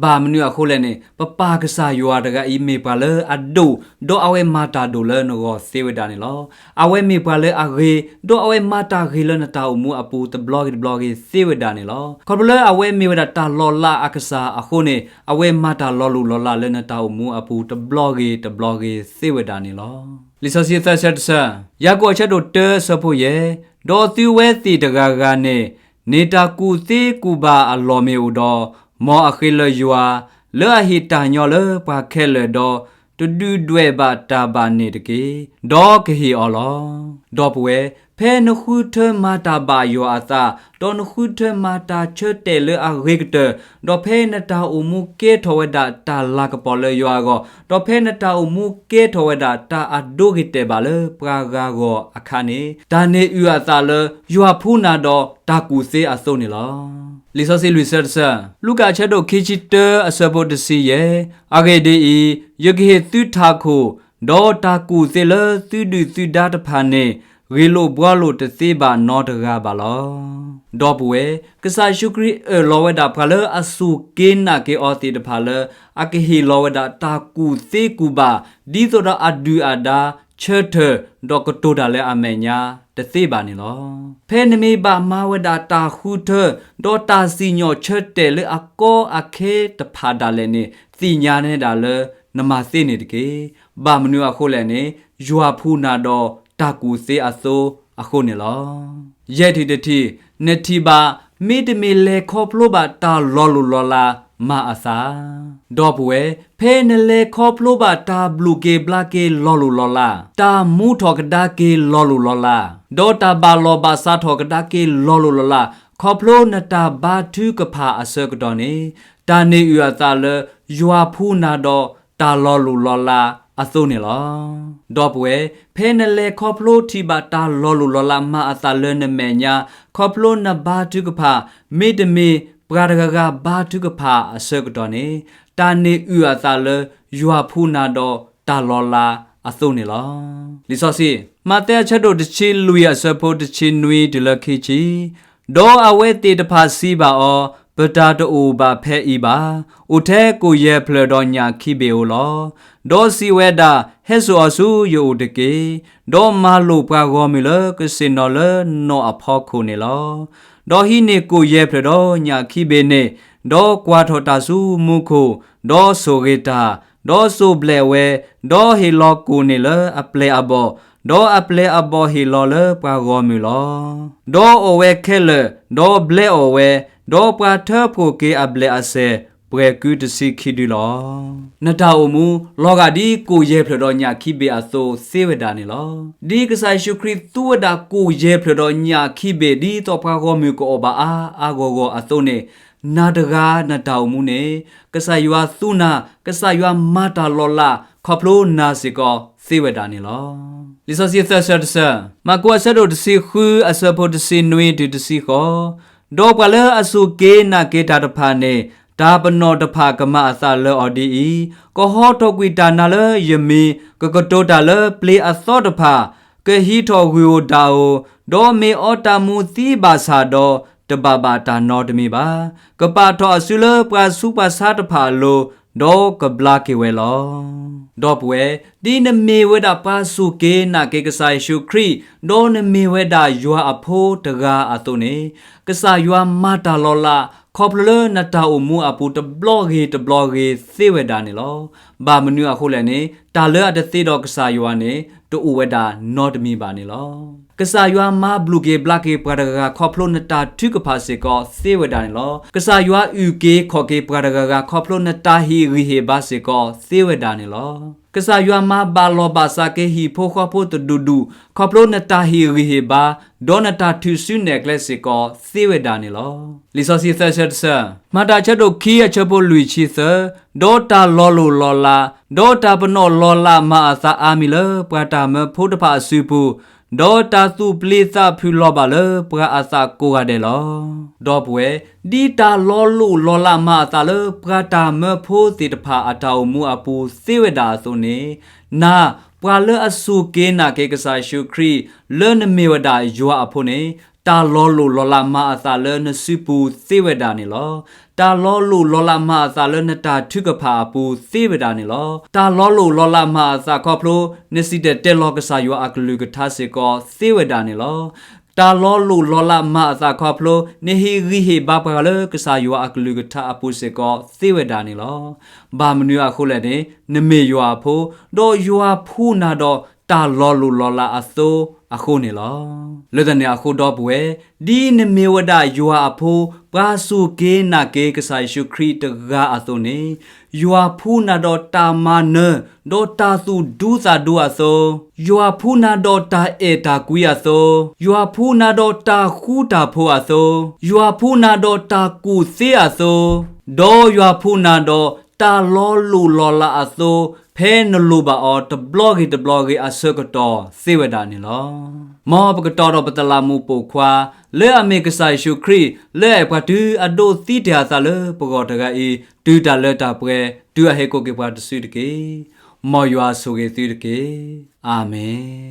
ဘၣ်မနုၤအဃိလဲၣ်န့ၣ်, ပပၢ်ကစၢ်ယွၤတဂၤအံၤမ့ၢ်ပှၤလၢအဒိၣ်, ဒီးအဝဲမၤတၢ်ဒိၣ်လၢနဂီၢ်သ့ဝဲဒၣ်န့ၣ်လီၤ. အဝဲမ့ၢ်ပှၤလၢအဂ့ၤ, ဒီးအဝဲမၤတၢ်ဂ့ၤလၢနတၢ်အိၣ်မူအပူၤတဘျီဂ့ၤတဘျီဂ့ၤသ့ဝဲဒၣ်န့ၣ်လီၤ. ခီဖျိလၢအဝဲမ့ၢ်ဝဲဒၣ်တၢ်လီၤလးအကစၢ်အဃိန့ၣ်, အဝဲမၤတၢ်လီၤလိၢ်လီၤလးလၢနတၢ်အိၣ်မူအပူၤတဘျီဂ့ၤတဘျီဂ့ၤသ့ဝဲဒၣ်န့ၣ်လီၤ. လံာ်စီဆှံသၢဆၢတဆၢ, ယၤကိာ်အဆၢဒိၣ်တၢအဆၢဖိယဲၢ်, ဒီးသုဝဲသ့ၣ်တဂၤဂၤန့ၣ်, န့ၢ်တၢ်ကူၣ်သ့ကူၣ်ဘၣ်အလီၢ်မ့ၢ်အိၣ်ဒီး, မ်အဃ့လၢယွၤ, လၢအဟ့ၣ်တၢ်ညီလၢပှၤခဲလၢာ်ဒီး, တဒုၣ်ဒွဲၣ်ဘၣ်တၢ်ဘၣ်န့ၣ်တက့ၢ်, ဒီးကဟ့ၣ်အီၤလီၤ. ဒီပုၢ်ဝဲၢ်, ဖဲနဃုထၢမၤတၢ်ဘၣ်ယွၤအသး, ဒီးနဃုထၢမၤတၢ်ဆၢတဲာ်လၢအဂ့ၤကတၢၢ်, ဒီးဖဲနတၢ်အိၣ်မူကဲထီၣ်ဝဲဒၣ်တၢ်လၤကပီၤလၢယွၤအဂီၢ်, ဒီးဖဲနတၢ်အိၣ်မူကဲထီၣ်ဝဲဒၣ်တၢ်အဒိဂ့ၤတဲာ်ဘၣ်လၢပှၤဂၤအဂီၢ်အခါန့ၣ်, တၢ်န့ၣ်အုၣ်အသးလၢယွၤဖှူနၤဒီးတၢ်ကူၣ်သ့အသိးန့ၣ်လီၤ. လံာ်စီဆှံလွံၢ်ဆၢတဆၢ, လူၤကၣ်အဆၢဒိၣ်ခံဆံတၢ အဆၢဖိတဆံယဲၢ်, အဂ့ၢ်ဒ်အံၤ, ယကဟ့ၣ်သုထးခိၣ်, ဒီးတၢ်ကူၣ်သ့လၢသုဒုၣ်သုဒါတဖၣ်န့ၣ် ဂ့ၤလိာ်ဘှီလိာ်တသ့ဘၣ်နီတဂၤဘၣ်လီၤ. ဒီပုၢ်ဝဲၢ်, ကစၢ်ယ့ၣ်ၡူးခရံာ်အၢၣ်လီၤဝဲဒၣ်ပှၤလၢအစူၢ်က့ၤနာ်က့ၤအီၤသ့ၣ်တဖၣ်လၢ အကဟ့ၣ်လီၤဝဲဒၣ်တၢ်ကူၣ်သ့ကူၣ်ဘၣ် ဒ်သိးဒီးအဒုၣ်အဒါဆၢထၢၣ် ဒီးကတိၤတၢ်လၢအမဲာ်ညါတသ့ဘၣ်န့ၣ်လီၤ. ဖဲနမ့ၢ်ဘၣ်မၤဝဲဒၣ်တၢ်ဃုထၢ ဒီးတၢ်စံၣ်ညီၣ်ဆၢတဲာ်လၢအကီအခဲတဖၣ်ဒၣ်လဲာ်န့ၣ် သ့ၣ်ညါနဲဒၣ်လၢနမၤသ့န့ၣ်တက့ၢ်. ဘၣ်မနုၤအဃိလဲၣ်န့ၣ်, ယွၤဖှူနၤဒီးတၢ်ကူၣ်သ့အသိးအဃိန့ၣ်လီၤ. ယဲၢ်ထံၣ်တထံၣ်, နထံၣ်ဘၣ်, မ့တမ့ၢ်လဲၤခီဖျိဘၣ်တၢ်လီၤလိၢ်လီၤလးမၤအသး ဒီပုၢ်ဝဲၢ်, ဖဲနလဲၤခီဖျိဘၣ်တၢ်ဘျုးက့ၤဘျါက့ၤလီၤလိၢ်လီၤလး, တၢ်မူထီၣ်ကဒါက့ၤလီၤလိၢ်လီၤလး, ဒီးတၢ်ဘၣ်လီၢ်ဘၣ်စးထီၣ်ကဒါက့ၤလီၤလိၢ်လီၤလး, ခီဖျိနတၢ်ဘါထုကဖၣ်အဆၢကတီၢ်န့ၣ်, တၢ်န့ၣ်အုၣ်အသးလၢယွၤဖှူနၤဒီးတၢ်လီၤလိၢ်လီၤလးအသိးန့ၣ်လီၤ. ဒီပုၢ်ဝဲၢ်, ဖဲနလဲၤခီဖျိထံၣ်ဘၣ်တၢ်လီၤလိၢ်လီၤလးမၤအသးလၢနမဲာ်ညါ, ခီဖျိနဘါထုကဖၣ်, မ့တမ့ၢ်ပှၤတဂၤဂၤဘါထုကဖၣ်အဆၢကတီၢ်န့ၣ်, တၢ်န့ၣ်အုၣ်အသးလၢယွၤဖှူနၤဒီးတၢ်လီၤလးအသိးန့ၣ်လီၤ. လံာ်စီဆှံ, မးသဲအဆၢဒိၣ်တဆံလွံၢ်အဆၢဖိတဆံနွံတုၤလၢခံဆံ, ဒီးအဝဲသ့ၣ်တဖၣ်စံးဘၣ်အီၤ, ပတၢ်တအိၣ်ဘၣ်ဖဲအံၤဘၣ်, အိၣ်ထဲကိၣ်ယဲၢ်ဖျၢၣ်ဒီးညၣ်ခံဘ့ၣ်ဧိၤလီၤ. ဒီးစံးဝဲဒၣ်, ဟဲစိာ်အီၤဆူယအိၣ်တက့ၢ်. ဒီးမၤလိာ်ပှၤဂီၢ်မုၢ်လၢကဆ့ၣ်နီၤလၢနီၢ်အဖီခိၣ်န့ၣ်လီၤ. ဒီးဟံးန့ၢ်ကိၣ်ယဲၢ်ဖျၢၣ်ဒီးညၣ်ခံဘ့ၣ်န့ၣ်, ဒီးကွၢ်ထီၣ်တၢ်ဆူမူခိၣ်, ဒီးစိာ်ဂ့ၤတၢ်, ဒီးစိာ်ဘျဲးဝဲ, ဒီးဟ့ၣ်လီၤကိၣ်န့ၣ်လၢအပျဲၢ်အဘီၣ်, ဒီးအပျဲၢ်အဘီၣ်ဟ့ၣ်လီၤလၢပှၤဂီၢ်မုၢ်လီၤ. ဒီးအီၣ်ဝဲခဲလၢာ်, ဒီးဘျဲအီၣ်ဝဲ, ဒီးပှၤထၢဖှိၣ်က့ၤအဘျဲၣ်အစဲၣ် ပှဲၤကုတဆံခံဒုလီၤ. နတၢ်အိၣ်မူ လီၤဂာ်ဒ်ကိၣ်ယဲၢ်ဖျၢၣ်ဒီးညၣ်ခံဘ့ၣ်အသိးသ့ဝဲဒၣ်န့ၣ်လီၤ. ဒ်ကစၢ်ယ့ၣ်ၡူးခရံာ်သူဝဲဒၣ်ကိၣ်ယဲၢ်ဖျၢၣ်ဒီးညၣ်ခံဘ့ၣ် ဒ်သိးပှၤဂီၢ်မုၢ်ကအီၣ်ဘၣ်အါအါဂီၢ်ဂီၢ်အသိးန့ၣ်, နၤတဂၤနတၢ်အိၣ်မူန့ၣ်, ကစၢ်ယွၤသူနၤ, ကစၢ်ယွၤမၤတၢ်လီၤလး ခီဖျိနၤစ့ၢ်ကီးသ့ဝဲဒၣ်န့ၣ်လီၤ. လံာ်စီဆှံသၢဆၢတဆၢ, မၢ်ကူးအဆၢဒိၣ်တဆံဃုအဆၢဖိတဆံနွံတုၤတဆံဃိး, ဒီးပှၤလၢအစူၢ်က့ၤနာ်က့ၤတၢ်တဖၣ်န့ၣ်, တၢ်ပနီၣ်တဖၣ်ကမၤအသးလၢအီၤဒ်အံၤ, ကဟီထီၣ်ကွံာ်တၢ်နါလၢယမံၤ, ကကတိၤတၢ်လၢပျ့ၤအသီတဖၣ်, ကဟံးထီၣ်ဂုၢ်ဧိၤဒၣ်ဧိၤ, ဒီးမ့ၢ်အီတၢ်မူသံဘၣ်ဆၣ်ဒီး, တဘၣ်ဘၣ်တၢ်နီတမံၤဘၣ်. ကပာ်ထီၣ်အစုလၢပှၤဆူးပှၤဆါတဖၣ်အလိၤ, ဒီးကဘျါက့ၤဝဲလီၤ. ဒီပုၢ်ဝဲၢ်, ဒ်နမ့ၢ်ဝဲဒၣ်ပှၤစူၢ်က့ၤနာ်က့ၤကစၢ်ယ့ၣ်ၡူးခရံာ်, ဒီးနမ့ၢ်ဝဲဒၣ်ယွၤအဖိတဂၤအသိးန့ၣ်, ကစၢ်ယွၤမၤတၢ်လီၤလး ခီဖျိလၢနတၢ်အိၣ်မူအပူၤတဘျီဂ့ၤတဘျီဂ့ၤသ့ဝဲဒၣ်န့ၣ်လီၤ. ဘၣ်မနုၤအဃိလဲၣ်န့ၣ်, တၢ်လၢအတသ့ဒီးကစၢ်ယွၤန့ၣ်, တအိၣ်ဝဲဒၣ်နီတမံၤဘၣ်န့ၣ်လီၤ. ကစၢ်ယွၤမၤဘျုးက့ၤဘျါက့ၤပှၤတဂၤဂၤခီဖျိနတၢ်ထုကဖၣ်စ့ၢ်ကီးသ့ဝဲဒၣ်န့ၣ်လီၤ. ကစၢ်ယွၤအုၣ်က့ၤခီၣ်က့ၤပှၤတဂၤဂၤခီဖျိနတၢ်ဟ့ၣ်ဂံၢ်ဟ့ၣ်ဘါစ့ၢ်ကီးသ့ဝဲဒၣ်န့ၣ်လီၤ. ကစၢ်ယွၤမၤဘၣ်လီၢ်ဘၣ်စးက့ၤဟံၣ်ဖိဃီဖိတဒူၣ်ဒူၣ် ခီဖျိနတၢ်ဟ့ၣ်ဂံၢ်ဟ့ၣ်ဘါ, ဒီးနတၢ်ထုးစုနဲၣ်ကျဲစ့ၢ်ကီးသ့ဝဲဒၣ်န့ၣ်လီၤ. လံာ်စီဆှံသၢဆၢတဆၢ, မၤတၢ်အဆၢဒိၣ်ခံအဆၢဖိလွံၢ်ဆံသၢ, ဒီးတၢ်လီၤလိၢ်လီၤလး, ဒီးတၢ်ပနီၣ်လီၤလးမၤအသးအါမံၤလၢပှၤတၢ်မၢဖိတဖၣ်အစုပူၤ, ဒီးတၢ်သူၣ်ပျံၤသးဖုးလီၤဘၣ်လၢပှၤအသးကိးဂၤဒဲးလီၤ. ဒီပုၢ်ဝဲၢ်, ဒ်တၢ်လီၤလိၢ်လီၤလးမၤအသးလၢပှၤတၢ်မၢဖိသ့ၣ်တဖၣ်အတၢ်အိၣ်မူအပူၤသ့ဝဲဒၣ်အသိးန့ၣ်, နၤ, ပှၤလၢအစူၢ်က့ၤနာ်က့ၤကစၢ်ယ့ၣ်ၡူးခရံာ်, လၢနမ့ၢ်ဝဲဒၣ်ယွၤအဖိန့ၣ်, တၢ်လီၤလိၢ်လီၤလးမၤအသးလၢနစုပူၤသ့ဝဲဒၣ်န့ၣ်လီၤ. တၢ်လီၤလိၢ်လီၤလးမၤအသးလၢနတၢ်ထုကဖၣ်အပူၤသ့ဝဲဒၣ်န့ၣ်လီၤ. တၢ်လီၤလိၢ်လီၤလးမၤအသးခီဖျိ နစံၣ်တဲၤတဲလီၤကစၢ်ယွၤအကလုၢ်ကထါစ့ၢ်ကီးသ့ဝဲဒၣ်န့ၣ်လီၤ. တၢ်လီၤလိၢ်လီၤလးမၤအသးခီဖျိ နဟ့ၣ်ဂံၢ်ဟ့ၣ်ဘါပှၤလၢကစၢ်ယွၤအကလုၢ်ကထါအပူၤစ့ၢ်ကီးသ့ဝဲဒၣ်န့ၣ်လီၤ. ဘၣ်မနုၤအဃိလဲၣ်န့ၣ်, နမ့ၢ်ယွၤအဖိ, ဒီးယွၤဖှူနၤဒီး တၢ်လီၤလိၢ်လီၤလးအသိအဃိန့ၣ်လီၤ. လၢတၢ်န့ၣ်အဃိဒီပုၢ်ဝဲၢ်, ဒ်နမ့ၢ်ဝဲဒၣ်ယွၤအဖိ ပှၤစူၢ်က့ၤနာ်က့ၤကစၢ်ယ့ၣ်ၡူးခရံာ်တဂၤအသိးန့ၣ်, ယွၤဖှူနၤဒီးတၢ်မၤနၢၤ, ဒီးတၢ်သူၣ်ဒူသးဒူအသိး, ယွၤဖှူနၤဒီးတၢ်အဲၣ်တၢ်ကွံအသိး, ယွၤဖှူနၤဒီးတၢ်ဃူတၢ်ဖိးအသိး, ယွၤဖှူနၤဒီးတၢ်ကူၣ်သ့အသိး, ဒီးယွၤဖှူနၤဒီးတၢ်လီၤလိၢ်လီၤလးအသိး, ဖဲနလိၣ်ဘၣ်အီၤတဘျီဂ့ၤတဘျီဂ့ၤအဆၢကတီၢ်သ့ဝဲဒၣ်န့ၣ်လီၤ. မ်ပကတီၤဒီးပတလးမူးပိာ်ခွါ, လၢအမ့ၢ်ကစၢ်ယ့ၣ်ၡူးခရံာ် လၢအအဲၣ်ပှၤတုၤအဒိးသံတ့ၢ်အသးလၢပဂီၢ်တဂၤအံၤ, တုၤတၢ်လၢတၢ်ပှဲၤ, တုၤအဟဲကိးက့ၤပှၤတစုတက့ၢ်. မ်ယွၤဆိၣ်ဂ့ၤသုတက့ၢ်. အၤမ့ၣ်.